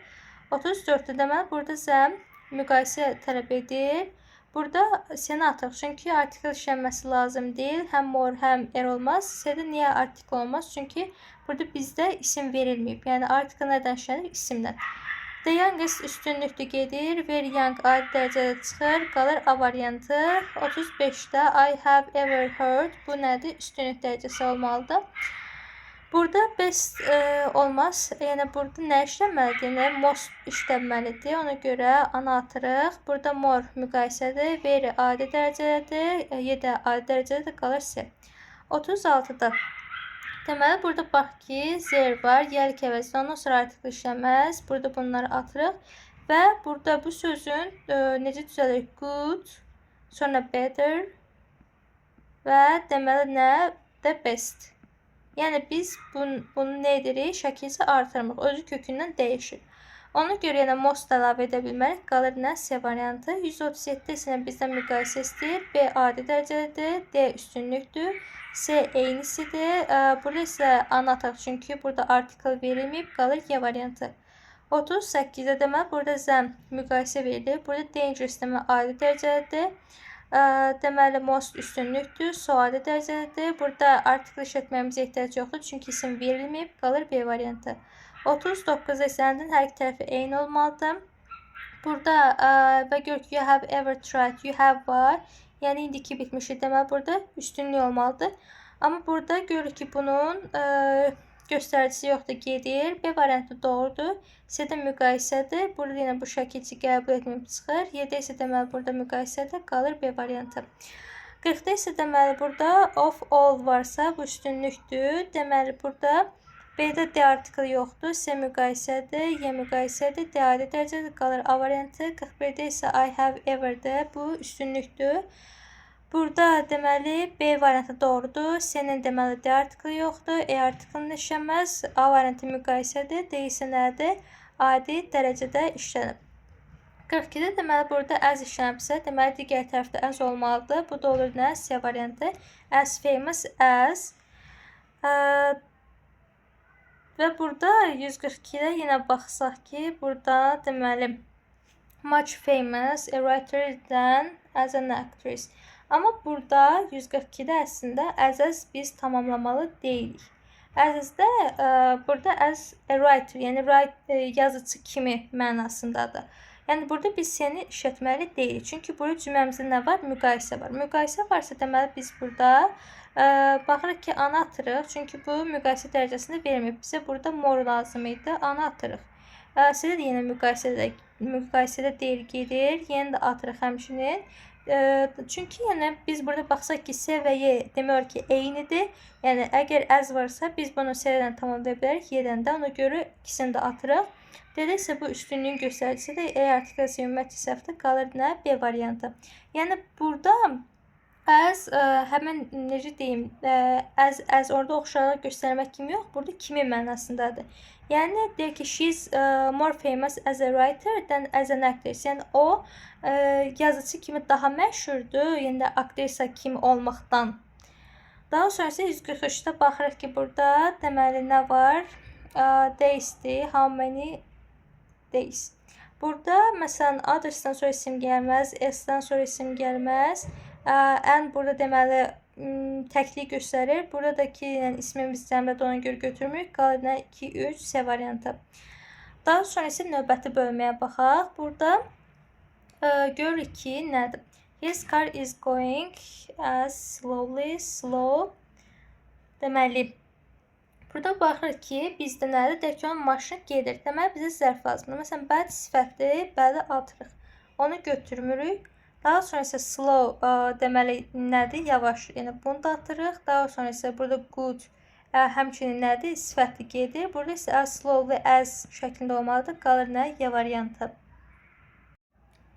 34-də deməli burada than müqayisə tələb edir. Burada C-ni atırıq. Çünki artikel işlənməsi lazım deyil. Həm more, həm er olmaz. C-də niyə artikel olmaz? Çünki burada bizdə isim verilməyib. Yəni artikel nədən işlənir? İsimdən. The youngest üstünlüklü gedir. Very young adi dərəcədə çıxır. Qalır A variantı. 35-də I have ever heard. Bu nədir? Üstünlük dərəcəsi olmalıdır. Burada best olmaz. Yəni burada nə işlənməlidir? Yəni most işlənməlidir. Ona görə A-nı atırıq. Burada more müqayisədir. Very adi dərəcədədir. Y də adi dərəcədədir. Qalır C. 36-da deməli, burada bax ki, there var, yəlik əvəzinə, ondan sonra artikel işləməz. Burada bunları atırıq və burada bu sözün necə düzəlir? Good, sonra better və deməli nə? The best. Yəni biz bunu nə edirik? Şəkilcə artırmırıq. Özü kökündən dəyişir. Ona görə yəni most əlavə edə bilmərik. Qalır nə? C variantı. 137 isə bizdən müqayisə istəyir. B adi dərəcəlidir. D üstünlükdür. C eynisidir. Burada isə A-nı ataq, çünki burada artikel verilməyib. Qalır Y variantı. 38-də deməli burada than müqayisə verilir. Burada dangerous demək adi dərəcəlidir. Deməli most üstünlükdür. So adi dərəcəlidir. Burada artikel işlətməyimizə ehtiyac yoxdur. Çünki isim verilməyib. Qalır B variantı. 39-da isə and-in hər iki tərəfi eyni olmalıdır. Burada və gör ki, you have ever tried, you have var. Yəni indiki bitmişdir. Deməli burada üstünlük olmalıdır. Amma burada görürük ki, bunun göstəricisi yoxdur, gedir. B variantı doğrudur. C-də müqayisədir. Burada yenə bu şəkilçi qəbul etməyib çıxır. Y-də isə deməli burada müqayisədir. Qalır B variantı. 40-da isə deməli burada of all varsa bu üstünlükdür. Deməli burada B-də D artikeli yoxdur. C müqayisədir, Y müqayisədir, D adi dərəcədir, qalır A variantı. 41-də isə I have ever-dir. Bu üstünlükdür. Burada deməli B variantı doğrudur. C-nin deməli D artikeli yoxdur. E artikelini işləməz. A variantı müqayisədir. D isə nədir? Adi dərəcədə işlənib. 42-də deməli burada as işlənibsə, deməli digər tərəfdə as olmalıdır. Bu da olur nə? C variantı. As famous as. Və burada 142-də yenə baxsaq ki, burada deməli Much famous a writer than as an actress. Amma burada 142-də əslində as biz tamamlamalı deyilik. As-də burada as a writer, yəni write, yazıçı kimi mənasındadır. Yəni burada biz S-ni işlətməli deyilik. Çünki burada cümləmizdə nə var? Müqayisə var. Müqayisə varsa deməli biz burada baxırıq ki, A-nı atırıq. Çünki bu müqayisə dərəcəsində vermir. Bizə burada more lazım idi. A-nı atırıq. C-də də yenə müqayisədə deyil gedir. Yenə də atırıq həmçinin. Çünki yəni biz burada baxsaq ki, S və Y demək olar ki, eynidir. Yəni əgər as varsa biz bunu S-dən tamamlaya bilərik, Y-dən də. Ona görə ikisini də atırıq. D-də isə bu üstünlüyün göstəricisidir. E artikli isə ümumiyyətcə səhvdir. Qalır nə? B variantı. Yəni burada as həmin necə deyim, as orada oxşarlıq göstərmək kimi yox, burada kimi mənasındadır. Yəni deyir ki, she's more famous as a writer than as an actress. Yəni o yazıçı kimi daha məşhurdur, yəni də aktrisa kimi olmaqdan. Daha sonra isə 143-də baxırıq ki, burada deməli nə var? Days-dir. How many days? Burada məsələn others-dan sonra isim gəlməz, s-dən sonra isim gəlməz. An burada deməli təklik göstərir. Burada da ki, yəni ismimiz cəmdədir, ona görə götürmürük. Qalır nə? 2, 3, C variantı. Daha sonra isə növbəti bölməyə baxaq. Burada görürük ki, nədir? His car is going as slowly, slow. Deməli, burada baxırıq ki, bizdə nədir? Deyək ki, onun maşını gedir. Deməli, bizə zərf lazımdır. Məsələn, bad sifətdir, bad-i atırıq. Onu götürmürük. Daha sonra isə slow deməli nədir? Yavaş. Yəni bunu da atırıq. Daha sonra isə burada good həmçinin nədir? Sifətli gedir. Burada isə as slowly as şəklində olmalıdır. Qalır nə? Y variantı.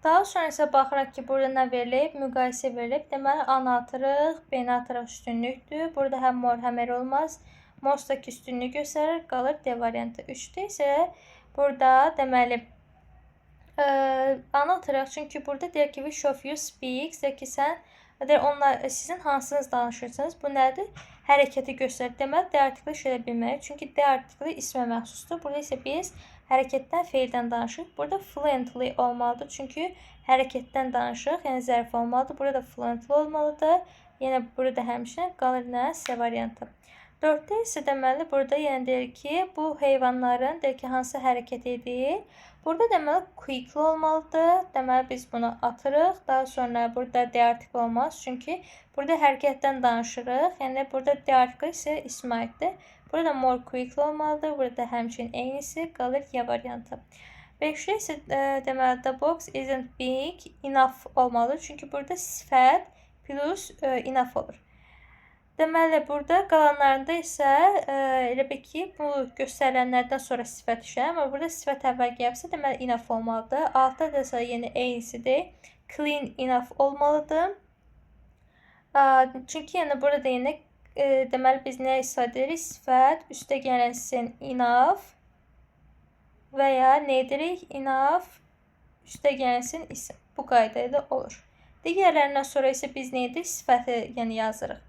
Daha sonra isə baxırıq ki, burada nə verilib? Müqayisə verilib. Deməli, A-nı atırıq, B-ni atırıq üstünlükdür. Burada həm more, həm er olmaz. Most-dakı üstünlüyü göstərir. Qalır D variantı. 3-də isə burada deməli A-nı atırıq. Çünki burada deyir ki, which of you speaks? Deyir ki, sən deyir, onlar sizin hansınız danışırsınız? Bu nədir? Hərəkəti göstərir. Deməli, D artikli işlədə bilmərik. Çünki D artikli ismə məxsusdur. Burada isə biz hərəkətdən, feildən danışırıq. Burada fluently olmalıdır. Çünki hərəkətdən danışırıq, yəni zərf olmalıdır. Burada da fluently olmalıdır. Yenə burada həmçinin qalır nə? C variantı. 4-də isə deməli burada yenə deyir ki, bu heyvanların deyir ki, hansı hərəkət edir? Burada deməli quickly olmalıdır. Deməli biz bunu atırıq. Daha sonra burada D artikli olmaz. Çünki burada hərəkətdən danışırıq. Yəni burada D artikli isə ismə aiddir. Burada more quickly olmalıdır. Burada həmçinin eynisi qalır Y variantı. 5-də isə deməli the box isn't big enough olmalıdır. Çünki burada sifət plus enough olur. Deməli, burada qalanlarında isə elə bil ki, bu göstərilənlərdən sonra sifət işlənir. Amma burada sifət əvvəl gəlibsə, deməli enough olmalıdır. Altıda da isə yenə eynisidir. Clean enough olmalıdır. Çünki yəni burada da yenə deməli biz nə istifadə edirik? Sifət, üstə gəlsin enough və ya nə edirik? Enough, üstə gəlsin isim. Bu qayda ilə olur. Digərlərindən sonra isə biz nə edirik? Sifəti yəni yazırıq.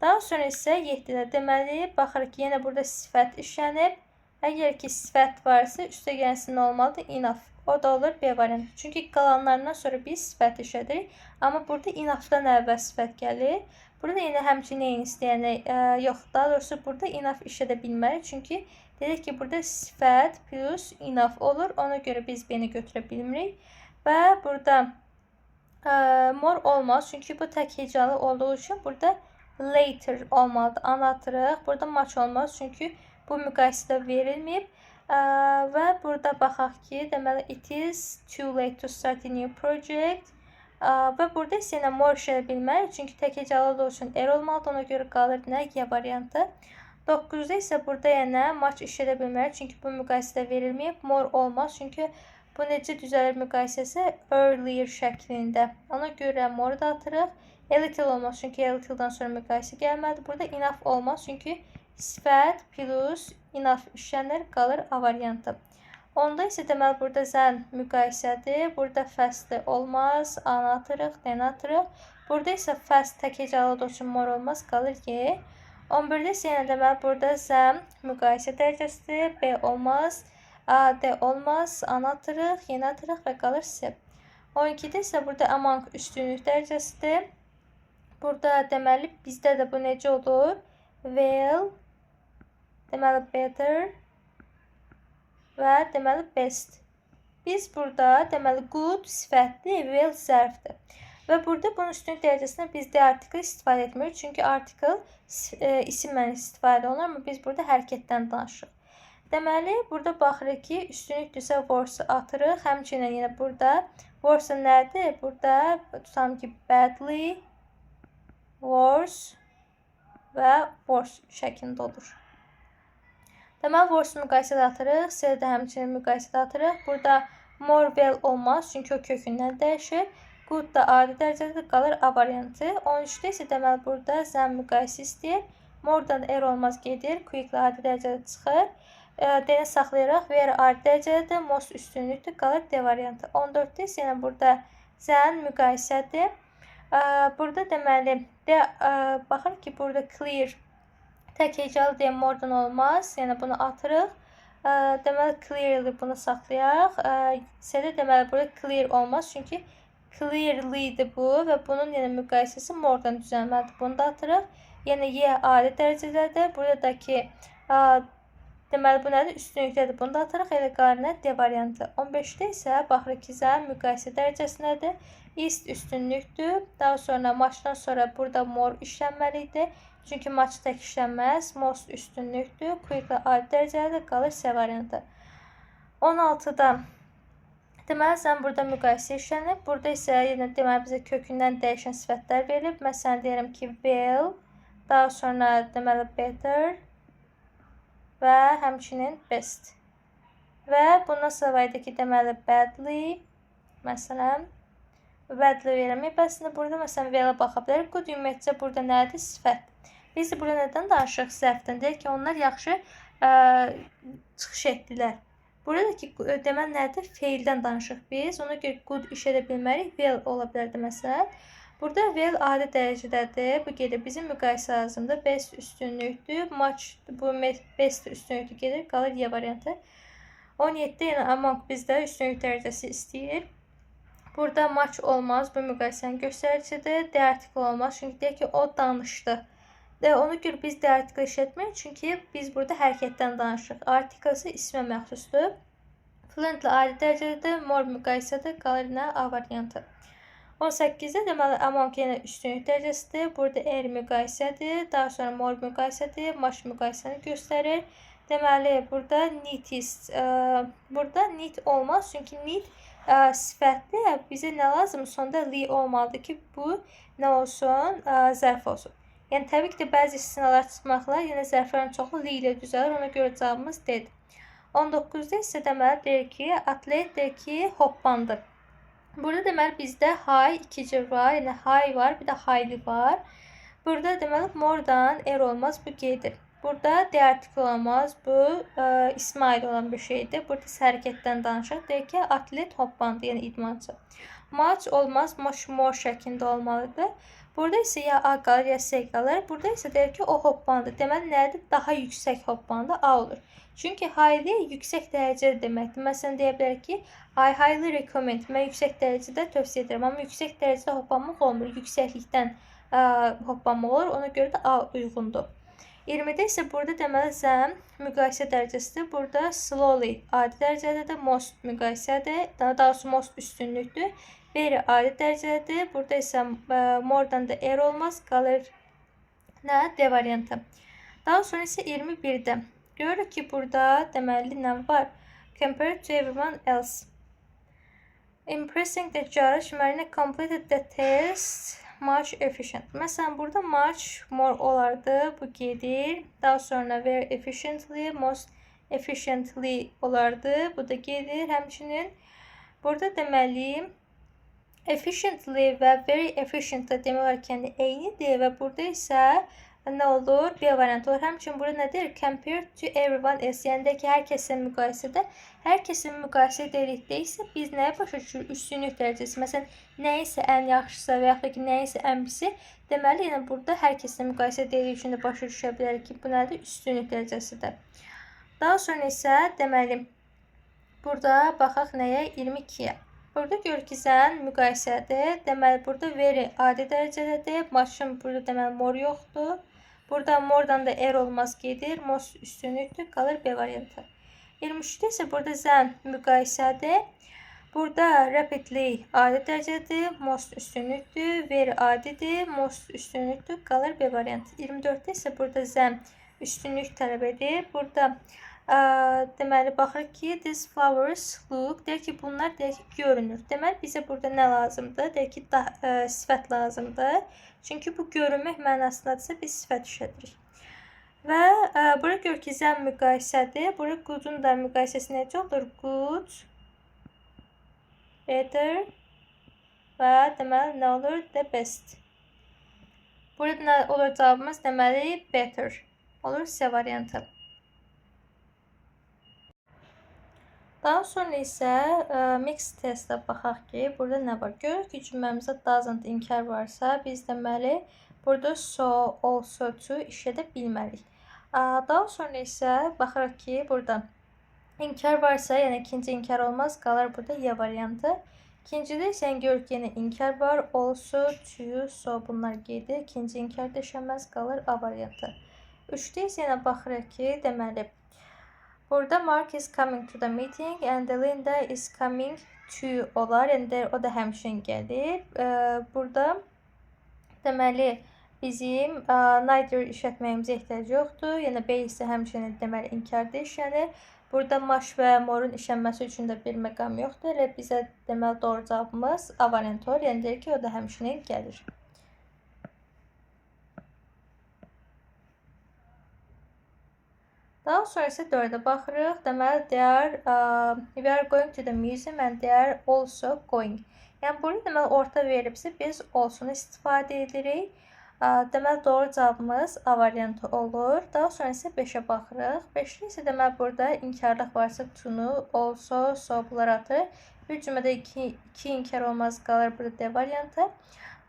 Daha sonra isə 7-də deməli baxırıq ki, yenə burada sifət işlənib. Əgər ki sifət varsa, üstə gəlsin nə olmalıdır? Enough. O da olur B variantı. Çünki qalanlarından sonra biz sifət işlədirik. Amma burada enough-dan əvvəl sifət gəlir. Burada yenə həmçinin eynisi, yəni yox, daha doğrusu burada enough işlədə bilmərik. Çünki dedik ki, burada sifət plus enough olur. Ona görə biz B-ni götürə bilmirik. Və burada more olmaz. Çünki bu tək hecalı olduğu üçün burada later olmalıdır. A-nı atırıq. Burada much olmaz. Çünki bu müqayisədə verilməyib. Və burada baxaq ki, deməli it is too late to start a new project. Və burada isə yenə more işlədə bilmərik. Çünki tək hecalı olduğu üçün er olmalıdır. Ona görə qalır nə? Y variantı. 9-da isə burada yenə much işlədə bilmərik. Çünki bu müqayisədə verilməyib. More olmaz. Çünki bu necə düzəlir müqayisəsi? Earlier şəklində. Ona görə more da atırıq. A little olmaz. Çünki a little'dan sonra müqayisə gəlmədi. Burada enough olmaz. Çünki sifət plus enough işlənir. Qalır A variantı. Onda isə deməli burada than müqayisədir. Burada fast olmaz. A-nı atırıq, D-ni atırıq. Burada isə fast tək hecalı olduğu üçün more olmaz. Qalır Y. 11-də isə yenə deməli burada than müqayisə dərəcəsidir. B olmaz. A, D olmaz. A-nı atırıq, Y-ni atırıq və qalır C. 12-də isə burada among üstünlük dərəcəsidir. Burada deməli bizdə də bu necə olur? Well, deməli better və deməli best. Biz burada deməli good sifətdir, well zərfdir. Və burada bunun üstünlük dərəcəsinə biz the article istifadə etmirik. Çünki article isimlə istifadə olunur, amma biz burada hərəkətdən danışırıq. Deməli, burada baxırıq ki, üstünlükdürsə worse atırıq. Həmçinin yenə burada worse nədir? Burada tutalım ki, badly, worse və worse şəklində olur. Deməli, worse müqayisədə atırıq. C-də həmçinin müqayisədə atırıq. Burada more well olmaz, çünki o kökündən dəyişir. Good da adi dərəcədə qalır A variantı. 13-də isə deməli burada than müqayisə istəyir. More-dan er olmaz gedir. Quickly adi dərəcədə çıxır. D-ni saxlayaraq very adi dərəcədə most üstünlükdür, qalır D variantı. 14-də isə yenə burada than müqayisədir. Burada deməli D baxır ki, burada clear tək hecalı deyə more-dan olmaz. Yəni bunu atırıq. Deməli clearly bunu saxlayaq. C-də deməli burada clear olmaz, çünki clearly-dir bu və bunun yenə müqayisəsi more-dan düzəlməlidir. Bunu da atırıq. Yəni Y adi dərəcədədir. Buradakı deməli bu nədir? Üstünlükdədir. Bunu da atırıq. Elə qalır nə? D variantı. 15-də isə baxırıq ki, than müqayisə dərəcəsindədir. Is üstünlükdür. Daha sonra much-dan sonra burada more işlənməli idi. Çünki much tək işlənməz. Most üstünlükdür. Quickly adi dərəcədə qalır C variantı. 16-da deməli, than burada müqayisə işlənib. Burada isə yenə deməli bizə kökündən dəyişən sifətlər verilib. Məsələn, deyirəm ki, well, daha sonra deməli better və həmçinin best. Və bundan sonra ki, deməli badly, məsələn, badly verəmək. Əslində burada məsələn well-a baxa bilərik. Good ümumiyyətcə burada nədir? Sifət. Biz də burada nədən danışırıq? Zərfdən. Deyək ki, onlar yaxşı çıxış etdilər. Burada ki, deməli nədir? Feildən danışırıq biz. Ona görə good işlədə bilmərik. Well ola bilərdi məsələn. Burada well adi dərəcədədir. Bu gedir. Bizim müqayisə lazımdır. Best üstünlükdür. Much bu best üstünlüklü gedir. Qalır Y variantı. 17-də yenə among bizdə üstünlük dərəcəsi istəyir. Burada much olmaz. Bu müqayisənin göstəricisidir. The article olmaz. Çünki deyək ki, o danışdı. De, ona görə biz the article işlətmirik. Çünki biz burada hərəkətdən danışırıq. Article isə ismə məxsusdur. Fluently adi dərəcədədir. More müqayisədir. Qalır nə? A variantı. 18-də deməli among yenə üstünlük dərəcəsidir. Burada er müqayisədir. Daha sonra more müqayisədir. Much müqayisəni göstərir. Deməli burada neatest, burada neat olmaz. Çünki neat sifətdir. Bizə nə lazım? Sonda ly olmalıdır ki, bu nə olsun? Zərf olsun. Yəni təbii ki də bəzi istisnalar çıxmaqla yenə zərflərin çoxu ly ilə düzəlir. Ona görə cavabımız D-dir. 19-da isə deməli deyir ki, atlet deyir ki, hoppandı. Burada deməli bizdə high iki cür var. Yəni high var, bir də highly var. Burada deməli more-dan er olmaz, bu gedir. Burada the article olmaz. Bu ismə aid olan bir şeydir. Burada isə hərəkətdən danışırıq. Deyir ki, atlet hoppandı, yəni idmançı. Much olmaz, much more şəklində olmalıdır. Burada isə ya A qalır, ya C qalır. Burada isə deyir ki, o hoppandı. Deməli nədir? Daha yüksək hoppandı, A olur. Çünki highly yüksək dərəcədə deməkdir. Məsələn, deyə bilərik ki, I highly recommend. Mən yüksək dərəcədə tövsiyə edirəm. Amma yüksək dərəcədə hoppanmaq olmur. Yüksəklikdən hoppanmaq olur. Ona görə də A uyğundur. 20-də isə burada deməli than müqayisə dərəcəsidir. Burada slowly adi dərəcədədir, most müqayisədir, daha doğrusu most üstünlükdür. Very adi dərəcədədir. Burada isə more-dan da er olmaz, qalır nə? D variantı. Daha sonra isə 21-də. Görürük ki, burada deməli nə var? Compared to everyone else. Impressing the judge, Marina completed the test much efficient. Məsələn, burada much more olardı. Bu gedir. Daha sonra very efficiently, most efficiently olardı. Bu da gedir. Həmçinin burada deməli efficiently və very efficiently demək olar ki, yəni eynidir və burada isə nə olur? B variantı olur. Həmçinin burada nə deyir? Compared to everyone else. Yəni də ki, hər kəslə müqayisədə, hər kəslə müqayisə edildikdə isə biz nəyə başa düşürük? Üstünlük dərəcəsi. Məsələn, nəyisə ən yaxşısı və yaxud da ki, nəyisə ən pisi. Deməli, yəni burada hər kəslə müqayisə edildiyi üçün də başa düşə bilərik ki, bu nədir? Üstünlük dərəcəsidir. Daha sonra isə deməli Burada baxaq nəyə? 22-yə. Burada görür ki, than müqayisədir. Deməli, burada very adi dərəcədədir. Much'ın burada deməli more yoxdur. Burada more'dan da er olmaz gedir. Most üstünlükdür. Qalır B variantı. 23-də isə burada than müqayisədir. Burada rapidly adi dərəcədir. Most üstünlükdür. Very adidir. Most üstünlükdür. Qalır B variantı. 24-də isə burada than üstünlük tələb edir. Burada deməli, baxırıq ki, these flowers look, deyir ki, bunlar deyir ki, görünür. Deməli, bizə burada nə lazımdır? Deyir ki, sifət lazımdır. Çünki bu görünmək mənasındadırsa, biz sifət işlədirik. Və burada gör ki, than müqayisədir. Burada good'un da müqayisəsi necə olur? Good, better və deməli, nə olur? The best. Burada nə olur cavabımız? Deməli, better olur C variantı. Daha sonra isə mix testə baxaq ki, burada nə var? Görürük ki, cümləmizdə doesn't inkar varsa, biz deməli, burada so, also, to işlədə bilmərik. Daha sonra isə baxırıq ki, burada inkar varsa, yəni ikinci inkar olmaz, qalır burada Y variantı. İkincidə isə görürük ki, yenə inkar var, also, to, so bunlar gedir. İkinci inkar döşənməz, qalır A variantı. Üçdə isə yenə baxırıq ki, deməli, burada Mark is coming to the meeting and Linda is coming to olar. Yəni o da həmçinin gəlir. Burada deməli bizim neither işlətməyimizə ehtiyac yoxdur. Yəni B isə həmçinin deməli inkar dəyişəni. Burada much və more-un işlənməsi üçün də bir məqam yoxdur. Elə bizə deməli doğru cavabımız A variantı olur. Yəni deyir ki, o da həmçinin gəlir. Daha sonra isə 4-ə baxırıq. Deməli, we are going to the museum and they are also going. Yəni, burada deməli, orta verilibsə, biz also-nu istifadə edirik. Deməli, doğru cavabımız A variantı olur. Daha sonra isə 5-ə baxırıq. 5-də isə deməli, burada inkarlıq varsa to-nu, also, so bunları atır. Bir cümlədə iki inkar olmaz, qalır burada D variantı.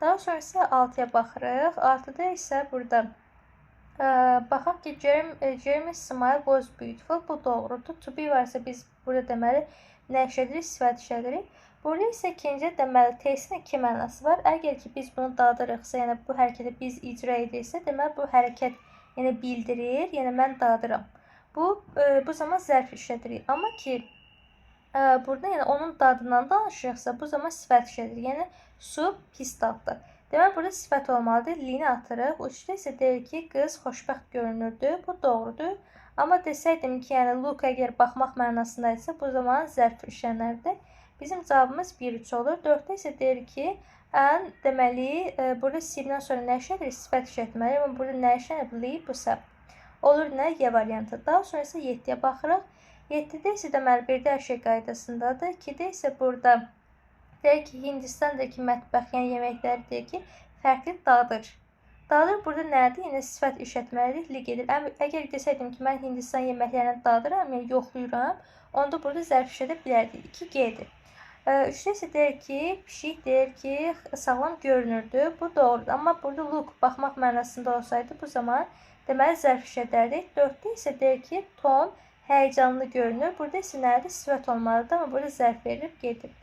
Daha sonra isə 6-ya baxırıq. 6-da isə burada baxaq ki, Jeremy smile was beautiful. Bu doğrudur. To be varsa biz burada deməli nə işlədirik? Sifət işlədirik. Burada isə ikinci deməli testin iki mənası var. Əgər ki biz bunu dadırıqsa, yəni bu hərəkəti biz icra ediriksə, deməli bu hərəkət yəni bildirir, yəni mən dadıram. Bu zaman zərf işlədirik. Amma ki burada yəni onun dadından danışırıqsa, bu zaman sifət işlədirik. Yəni su pis daddır. Deməli, burada sifət olmalıdır. Lini atırıq. Üçdə isə deyir ki, qız xoşbəxt görünürdü. Bu doğrudur. Amma desəydim ki, yəni look əgər baxmaq mənasındaysa, bu zaman zərf işlənərdi. Bizim cavabımız 1-3 olur. 4-də isə deyir ki, ən deməli, burada sirdən sonra nə işlədirik? Sifət işlətməliyik. Amma burada nə işlənib? Li, bu səhv. Olur nə? Y variantı. Daha sonra isə 7-yə baxırıq. 7-də isə deməli, 1-də hər şey qaydasındadır. 2-də isə burada deyir ki, Hindistandakı mətbəx, yəni yeməkləri deyir ki, fərqli dadır. Dadır burada nədir? Yəni sifət işlətməliyik, li gedir. Əgər desəydim ki, mən Hindistan yeməklərini dadıram, yəni yoxlayıram, onda burada zərf işlədə bilərdik. 2 G-dir. 3-də isə deyir ki, pişik deyir ki, sağlam görünürdü. Bu doğrudur. Amma burada look, baxmaq mənasında olsaydı, bu zaman deməli zərf işlədərdik. 4-də isə deyir ki, Tom həyəcanlı görünür. Burada isə nədir? Sifət olmalıdır, amma burada zərf verilib gedir.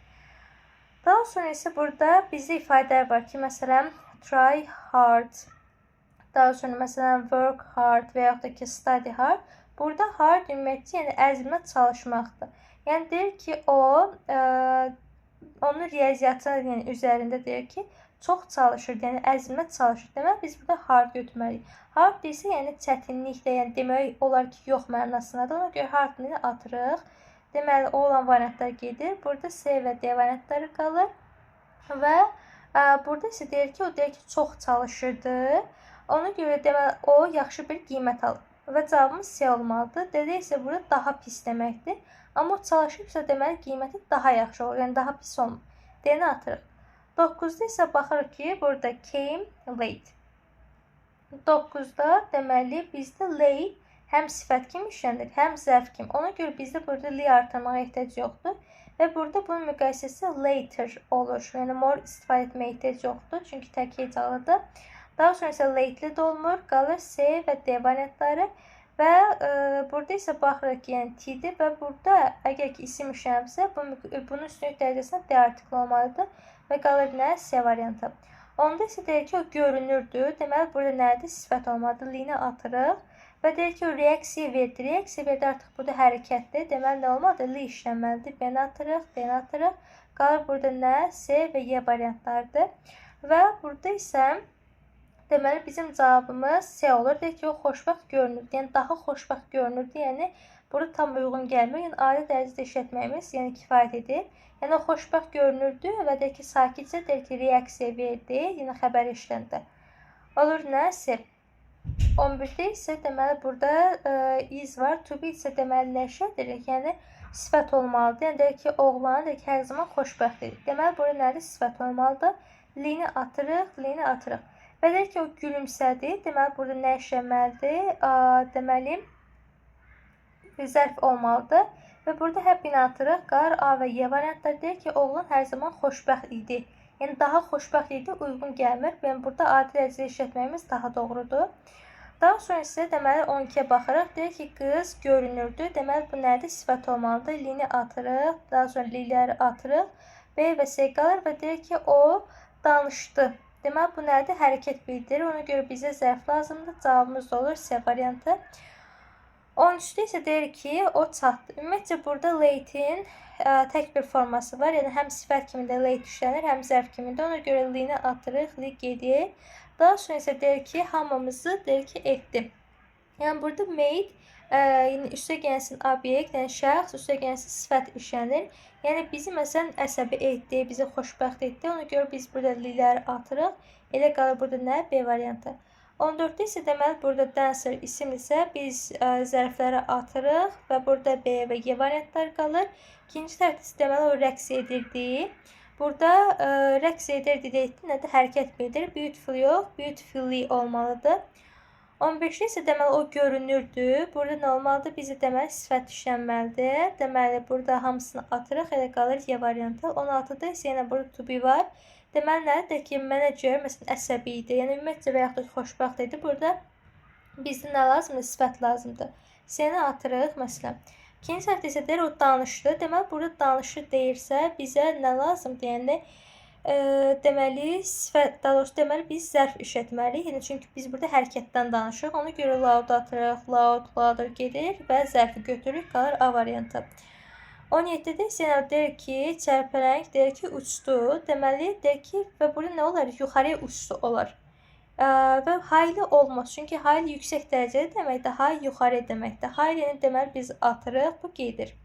Daha sonra isə burada bizdə ifadələr var ki, məsələn, try hard, daha sonra məsələn, work hard və yaxud da ki, study hard. Burada hard ümumiyyətcə, yəni əzmlə çalışmaqdır. Yəni deyir ki, o, onun riyaziyyatı, yəni üzərində deyir ki, çox çalışır, yəni əzmlə çalışır. Deməli, biz burada hard götürməliyik. Hard deyilsə, yəni çətinliklə, yəni demək olar ki, yox mənasındadır. Ona görə hardını atırıq. Deməli, o olan variantlar gedir. Burada C və D variantları qalır. Və burada isə deyir ki, o deyir ki, çox çalışırdı. Ona görə deməli, o yaxşı bir qiymət alır. Və cavabımız C olmalıdır. D isə burada daha pis deməkdir. Amma o çalışıbsa, deməli, qiyməti daha yaxşı olur. Yəni, daha pis olmur. D-ni atırıq. 9-da isə baxırıq ki, burada came late. 9-da deməli, bizdə late həm sifət kimi işlənir, həm zərf kimi. Ona görə bizdə burada li artırmağa ehtiyac yoxdur. Və burada bunun müqayisəsi later olur. Yəni, more istifadə etməyə ehtiyac yoxdur. Çünki tək hecalıdır. Daha sonra isə lately də olmur. Qalır C və D variantları. Və burada isə baxırıq ki, yəni T-dir və burada əgər ki isim işlənibsə, bunun üstünlük dərəcəsində D artikli olmalıdır və qalır nə? C variantı. Onda isə deyir ki, o görünürdü. Deməli, burada nədir? Sifət olmalıdır. L-ni atırıq və deyir ki, o reaksiya verdi. Reaksiya verdi artıq burada hərəkətdir. Deməli, nə olmalıdır? L işlənməlidir. B-ni atırıq, D-ni atırıq. Qalır burada nə? C və Y variantlarıdır. Və burada isə deməli, bizim cavabımız C olur. Deyir ki, o xoşbəxt görünürdü. Yəni, daha xoşbəxt görünürdü. Yəni, burada tam uyğun gəlmir. Yəni, adi dərəcədə işlətməyimiz yəni, kifayət edir. Yəni, o xoşbəxt görünürdü və deyir ki, sakitcə deyir ki, reaksiya verdi. Yəni, xəbər işləndi. Olur nə? C. 11-də isə deməli, burada is var. To be isə deməli, nə işlədirik? Yəni, sifət olmalıdır. Yəni, deyir ki, oğlan deyir ki, hər zaman xoşbəxt idi. Deməli, burada nədir? Sifət olmalıdır. L-ni atırıq, L-ni atırıq. Və deyir ki, o gülümsədi. Deməli, burada nə işləməlidir? Deməli, zərf olmalıdır. Və burada happy-ni atırıq. Qalır A və Y variantları. Deyir ki, oğlan hər zaman xoşbəxt idi. Yəni, daha xoşbəxt idi, uyğun gəlmir. Yəni, burada adi dərəcədə işlətməyimiz daha doğrudur. Daha sonra isə deməli, 12-yə baxırıq. Deyir ki, qız görünürdü. Deməli, bu nədir? Sifət olmalıdır. L-ni atırıq. Daha sonra L-ləri atırıq. B və C qalır və deyir ki, o danışdı. Deməli, bu nədir? Hərəkət bildirir. Ona görə bizə zərf lazımdır. Cavabımız da olur C variantı. 13-də isə deyir ki, o çatdı. Ümumiyyətcə, burada late-in tək bir forması var. Yəni, həm sifət kimi də late işlənir, həm zərf kimi də. Ona görə l-ni atırıq, l gedir. Daha sonra isə deyir ki, hamımızı deyir ki, etdi. Yəni, burada made, yəni üstə gəlsin obyekt, yəni şəxs, üstə gəlsin sifət işlənir. Yəni, bizi məsələn əsəbi etdi, bizi xoşbəxt etdi. Ona görə biz burada l-ləri atırıq. Elə qalır burada nə? B variantı. 14-də isə deməli, burada dancer isimdirsə biz zərfləri atırıq və burada B və Y variantları qalır. İkinci tərəfdə isə deməli, o rəqs edirdi. Burada rəqs edirdi deyildi, nədir? Hərəkət bildirir. Beautiful yox, beautifully olmalıdır. 15-də isə deməli, o görünürdü. Burada nə olmalıdır? Bizə deməli, sifət işlənməlidir. Deməli, burada hamısını atırıq, elə qalır Y variantı. 16-da isə yenə burada to be var. Deməli, nədir ki, manager məsələn əsəbi idi. Yəni, ümumiyyətcə və yaxud da xoşbəxt idi. Burada bizdə nə lazımdır? Sifət lazımdır. C-ni atırıq məsələn. İkinci tərəfdə isə deyir, o danışdı. Deməli, burada danışır deyirsə, bizə nə lazımdır? Yəni, deməli, sifət, daha doğrusu, deməli, biz zərf işlətməliyik. Yəni, çünki biz burada hərəkətdən danışırıq. Ona görə loud atırıq, loud, louder gedir və zərfi götürürük, qalır A variantı. 17-də isə yəni deyir ki, çərpələng deyir ki, uçdu. Deməli, deyir ki, və burada nə olar? Yuxarıya uçdu olar. Və highly olmaz. Çünki highly yüksək dərəcədə deməkdir, high yuxarı deməkdir. Highly-ni deməli biz atırıq, bu gedir.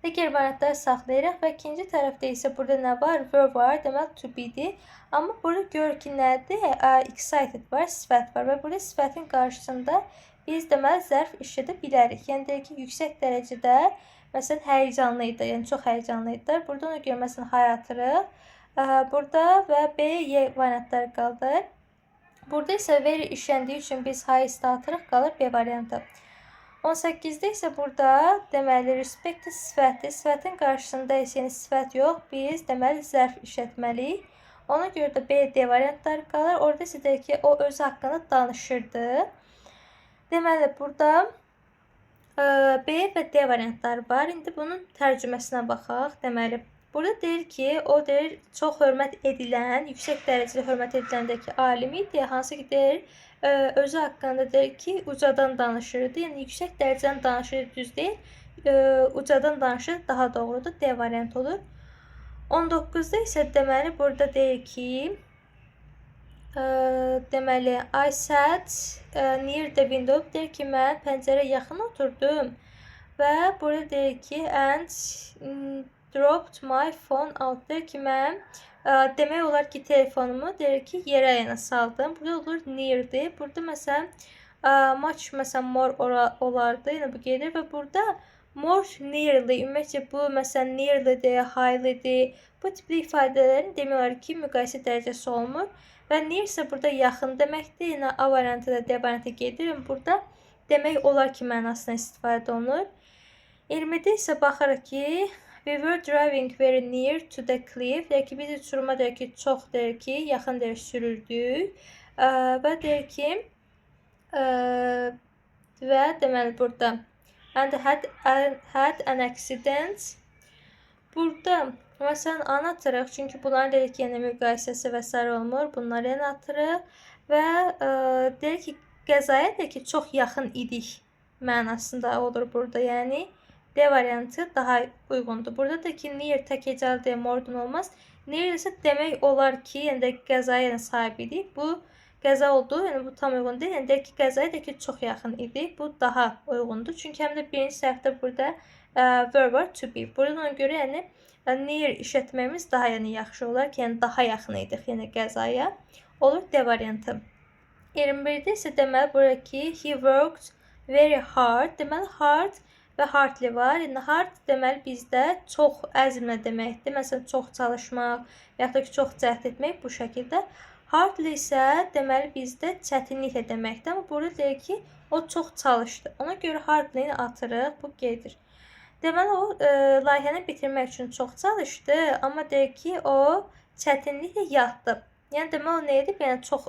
Digər variantları saxlayırıq və ikinci tərəfdə isə burada nə var? Were var, deməli to be-dir. Amma burada gör ki, nədir? Excited var, sifət var və burada sifətin qarşısında biz deməli zərf işlədə bilərik. Yəni deyir ki, yüksək dərəcədə məsələn həyəcanlı idi, yəni çox həyəcanlı idilər. Burada ona görə məsələn high atırıq. Burada və B, Y variantları qaldı. Burada isə very işləndiyi üçün biz highest atırıq, qalır B variantı. 18-də isə burada deməli respect sifəti, sifətin qarşısında isə yəni sifət yox, biz deməli zərf işlətməliyik. Ona görə də B, D variantları qalır. Orada isə deyir ki, o özü haqqında danışırdı. Deməli burada B və D variantları var. İndi bunun tərcüməsinə baxaq. Deməli, burada deyir ki, o deyir çox hörmət edilən, yüksək dərəcədə hörmət ediləndəki alim idi. Hansı ki deyir, özü haqqında deyir ki, ucadan danışırdı. Yəni yüksək dərəcədən danışır düz deyil. Ucadan danışır daha doğrudur. D variantı olur. 19-da isə deməli burada deyir ki, deməli I sat near the window deyir ki, mən pəncərə yaxın oturdum və burada deyir ki, and dropped my phone out deyir ki, mən demək olar ki, telefonumu deyir ki, yerə yəni saldım. Burada olur near-dir. Burada məsələn much məsələn more olardı. Yəni bu gedir və burada more nearly ümumiyyətcə bu məsələn nearly-dir, highly-dir. Bu tipli ifadələrin demək olar ki, müqayisə dərəcəsi olmur. Və near isə burada yaxın deməkdir. Yəni A variantı da D variantı gedir. Yəni burada demək olar ki, mənasına istifadə olunur. 20-də isə baxırıq ki, we were driving very near to the cliff. Deyir ki, biz uçuruma deyir ki, çox deyir ki, yaxın deyir sürürdük. Və deyir ki, Və deməli burada and had an accident. Burada məsələn A-nı atırıq, çünki bunların dedik ki, yəni müqayisəsi və sair olmur. Bunları yəni atırıq və deyir ki, qəzaya deyir ki, çox yaxın idik mənasında olur burada. Yəni D variantı daha uyğundur. Burada da ki, near tək hecəli more than olmaz. Near isə demək olar ki, yəni də qəzaya yəni sahib idik. Bu qəza oldu, yəni bu tam uyğun deyil. Yəni deyək ki, qəzaya deyək ki, çox yaxın idi. Bu daha uyğundur. Çünki həm də birinci səhvdə burada verb var, to be. Burada ona görə yəni near işlətməyimiz daha yəni yaxşı olar ki, yəni daha yaxın idik, yəni qəzaya. Olur D variantı. 21-də isə deməli burada ki, he worked very hard. Deməli hard və hardly var. Yəni hard deməli bizdə çox əzmlə deməkdir. Məsələn, çox çalışmaq və yaxud da ki, çox cəhd etmək bu şəkildə. Hardly isə deməli bizdə çətinliklə deməkdir. Amma burada deyir ki, o çox çalışdı. Ona görə hardly-ni atırıq, bu gedir. Deməli o layihəni bitirmək üçün çox çalışdı, amma deyir ki, o çətinliklə yatdı. Yəni deməli o nə edib? Yəni çox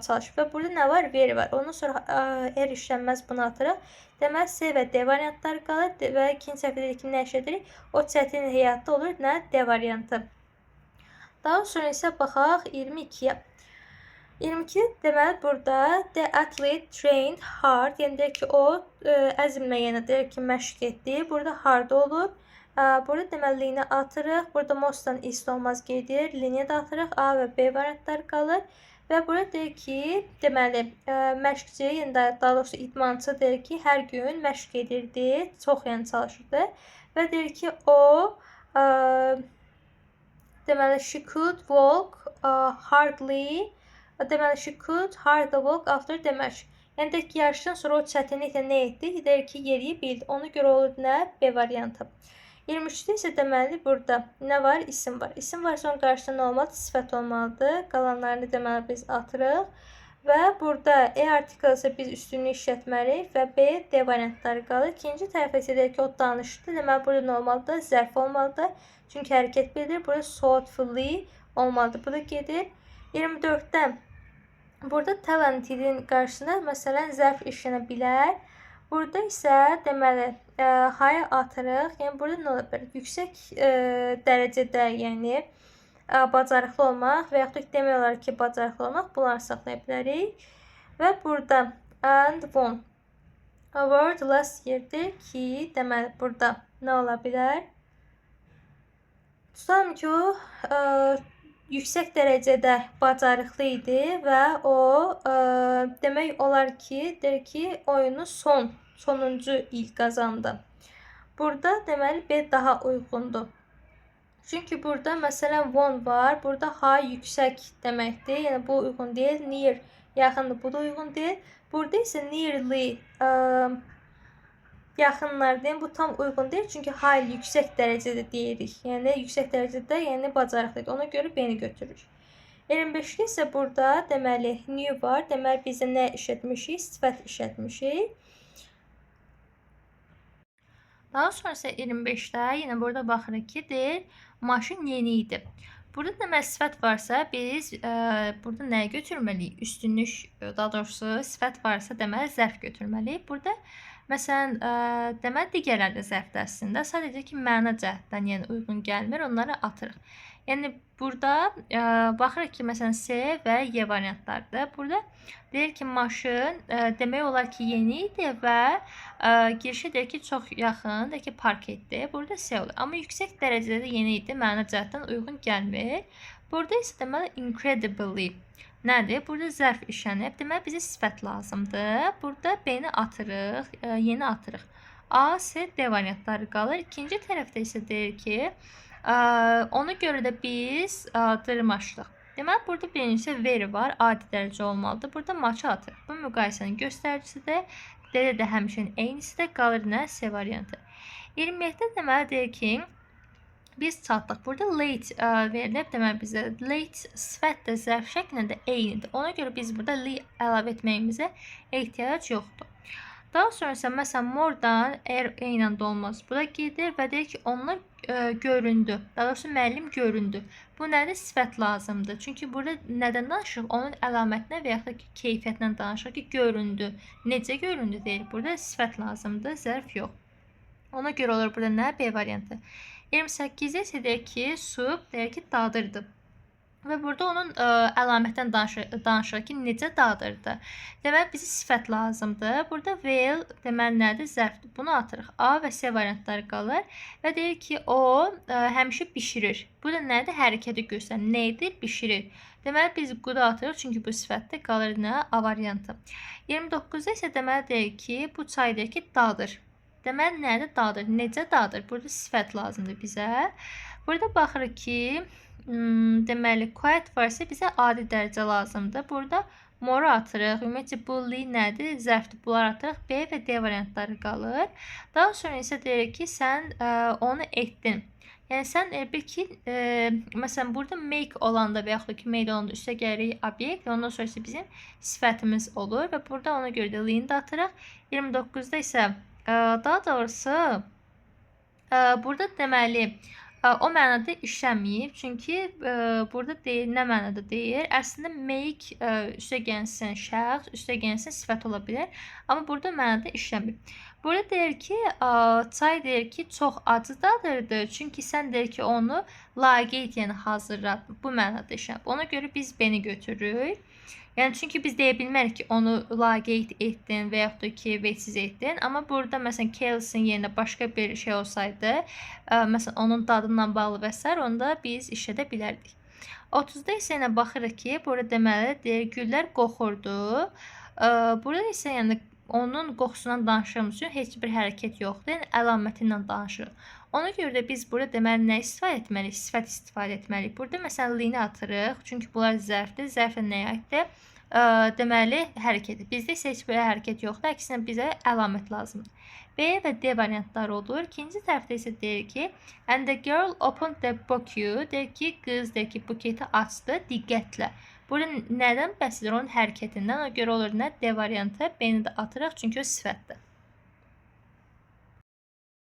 çalışıb və burada nə var? Very var. Ondan sonra R işlənməz, bunu atırıq. Deməli C və D variantları qalır və ikinci səhvdə dedik ki, nə işlədirik? O çətinliklə yatdı olur. Nə? D variantı. Daha sonra isə baxaq 22-yə. 22 deməli burada the athlete trained hard. Yəni deyir ki, o əzmlə yəni deyir ki, məşq etdi. Burada hard olur. Burada deməli l-ni atırıq. Burada most-dan is olmaz gedir. L-ni də atırıq. A və B variantları qalır. Və burada deyir ki, deməli məşqçi, yəni daha doğrusu idmançı deyir ki, hər gün məşq edirdi, çox yəni çalışırdı. Və deyir ki, o deməli she could walk hardly. Deməli, she could hardly walk after the match. Yəni deyir ki, yarışdan sonra o çətinliklə nə etdi? Deyir ki, yeriyə bildi. Ona görə olur nə? B variantı. 23-də isə deməli burada nə var? İsim var. İsim varsa onun qarşısında nə olmalıdır? Sifət olmalıdır. Qalanlarını deməli biz atırıq. Və burada E artiklı isə biz üstünlük işlətməliyik və B, D variantları qalır. İkinci tərəfdə isə deyir ki, o danışdı. Deməli burada nə olmalıdır? Zərf olmalıdır. Çünki hərəkət bildirir. Burada thoughtfully olmalıdır. Bu da gedir. 24-də burada talented'in qarşısında məsələn zərf işlənə bilər. Burada isə deməli high atırıq. Yəni burada nə ola bilər? Yüksək dərəcədə, yəni bacarıqlı olmaq və yaxud da demək olar ki, bacarıqlı olmaq, bunları saxlaya bilərik. Və burada and won award last year-dir ki, deməli burada nə ola bilər? Tutalım ki, o yüksək dərəcədə bacarıqlı idi və o demək olar ki, deyir ki, oyunu sonuncu il qazandı. Burada deməli B daha uyğundur. Çünki burada məsələn won var. Burada high yüksək deməkdir. Yəni bu uyğun deyil. Near yaxındır. Bu da uyğun deyil. Burada isə nearly yaxınlar deyil. Bu tam uyğun deyil. Çünki high yüksək dərəcədə deyirik. Yəni yüksək dərəcədə, yəni bacarıqlıdır. Ona görə B-ni götürürük. 25-də isə burada deməli new var. Deməli biz də nə işlətmişik? Sifət işlətmişik. Daha sonra isə 25-də yenə burada baxırıq ki, deyir, maşın yeni idi. Burada deməli sifət varsa biz burada nəyi götürməliyik? Üstünlük, daha doğrusu sifət varsa deməli zərf götürməliyik. Burada məsələn deməli digərləri də zərfdir əslində. Sadəcə ki, məna cəhətdən yəni uyğun gəlmir, onları atırıq. Yəni burada baxırıq ki, məsələn C və Y variantlardır. Burada deyir ki, maşın demək olar ki, yeni idi və girişə deyir ki, çox yaxın, deyir ki, park etdi. Burada C olur. Amma yüksək dərəcədə də yeni idi, məna cəhətdən uyğun gəlmir. Burada isə deməli incredibly nədir? Burada zərf işlənib. Deməli bizə sifət lazımdır. Burada B-ni atırıq, yeni atırıq. A, C, D variantları qalır. İkinci tərəfdə isə deyir ki, ona görə də biz dırmaşdıq. Deməli, burada birincisi very var, adi dərəcə olmalıdır. Burada maçı atırıq. Bu müqayisənin göstəricisidir. D-də də həmişənin eynisidir. Qalır nə? C variantı. 27-də deməli deyir ki, biz çatdıq. Burada late verilib, deməli bizə late sifət də zərf şəklində də eynidir. Ona görə biz burada li əlavə etməyimizə ehtiyac yoxdur. Daha sonra isə məsələn more-dan R ilə də olmaz. Bu da gedir və deyir ki, onlar göründü. Daha doğrusu müəllim göründü. Bu nədir? Sifət lazımdır. Çünki burada nədən danışırıq? Onun əlamətinə və yaxud da ki, keyfiyyətindən danışırıq ki, göründü. Necə göründü deyil. Burada sifət lazımdır, zərf yox. Ona görə olur burada nə? B variantı. 28-də isə deyir ki, sup deyir ki, dadırdı. Və burada onun əlamətdən danışır ki, necə dadırdı. Deməli, bizə sifət lazımdır. Burada well deməli nədir? Zərfdir. Bunu atırıq. A və C variantları qalır. Və deyir ki, o həmişə bişirir. Bu da nədir? Hərəkəti göstərir. Nə edir? Bişirir. Deməli, biz good atırıq, çünki bu sifətdə qalır nə? A variantı. 29-da isə deməli deyir ki, bu çay deyir ki, dadır. Deməli, nədir? Dadır. Necə dadır? Burada sifət lazımdır bizə. Burada baxırıq ki, deməli, quiet varsa bizə adi dərəcə lazımdır. Burada moru atırıq. Ümumiyyətcə, bu li nədir? Zərfdir. Bunlar atırıq. B və D variantları qalır. Daha sonra isə deyirik ki, sən onu etdin. Yəni, sən bil ki, məsələn, burada make olanda və yaxud da ki, made olanda üstə gəlirik obyekt və ondan sonra isə bizim sifətimiz olur və burada ona görə də li-ni də atırıq. 29-da isə, daha doğrusu, burada deməli, o mənada işləməyib. Çünki burada deyir, nə mənada deyir? Əslində, make üstə gəlsin şəxs, üstə gəlsin sifət ola bilər. Amma burada mənada işləmir. Burada deyir ki, çay deyir ki, çox acı dadırdı. Çünki sən deyir ki, onu laqeyd, yəni hazırladın. Bu mənada işləmir. Ona görə biz B-ni götürürük. Yəni, çünki biz deyə bilmərik ki, onu laqeyd etdin və yaxud da ki, vecsiz etdin. Amma burada, məsələn, careless-in yerinə başqa bir şey olsaydı, məsələn, onun dadından bağlı və s. onda biz işlədə bilərdik. 30-da isə yenə baxırıq ki, burada deməli, deyir, güllər qoxurdu. Burada isə yəni, onun qoxusundan danışdığımız üçün heç bir hərəkət yoxdur. Yəni, əlaməti ilə danışırıq. Ona görə də biz burada deməli nə istifadə etməliyik? Sifət istifadə etməliyik. Burada məsələn li-ni atırıq. Çünki bunlar zərfdir. Zərflə nəyə aiddir? Deməli, hərəkəti. Bizdə isə heç bir hərəkət yoxdur. Əksinə bizə əlamət lazımdır. B və D variantları olur. İkinci tərəfdə isə deyir ki, and the girl opened the bouquet. Deyir ki, qız deyir ki, buketi açdı diqqətlə. Burada nədən bəhs edir? Onun hərəkətindən. Ona görə olur nə? D variantı. B-ni də atırıq, çünki o sifətdir.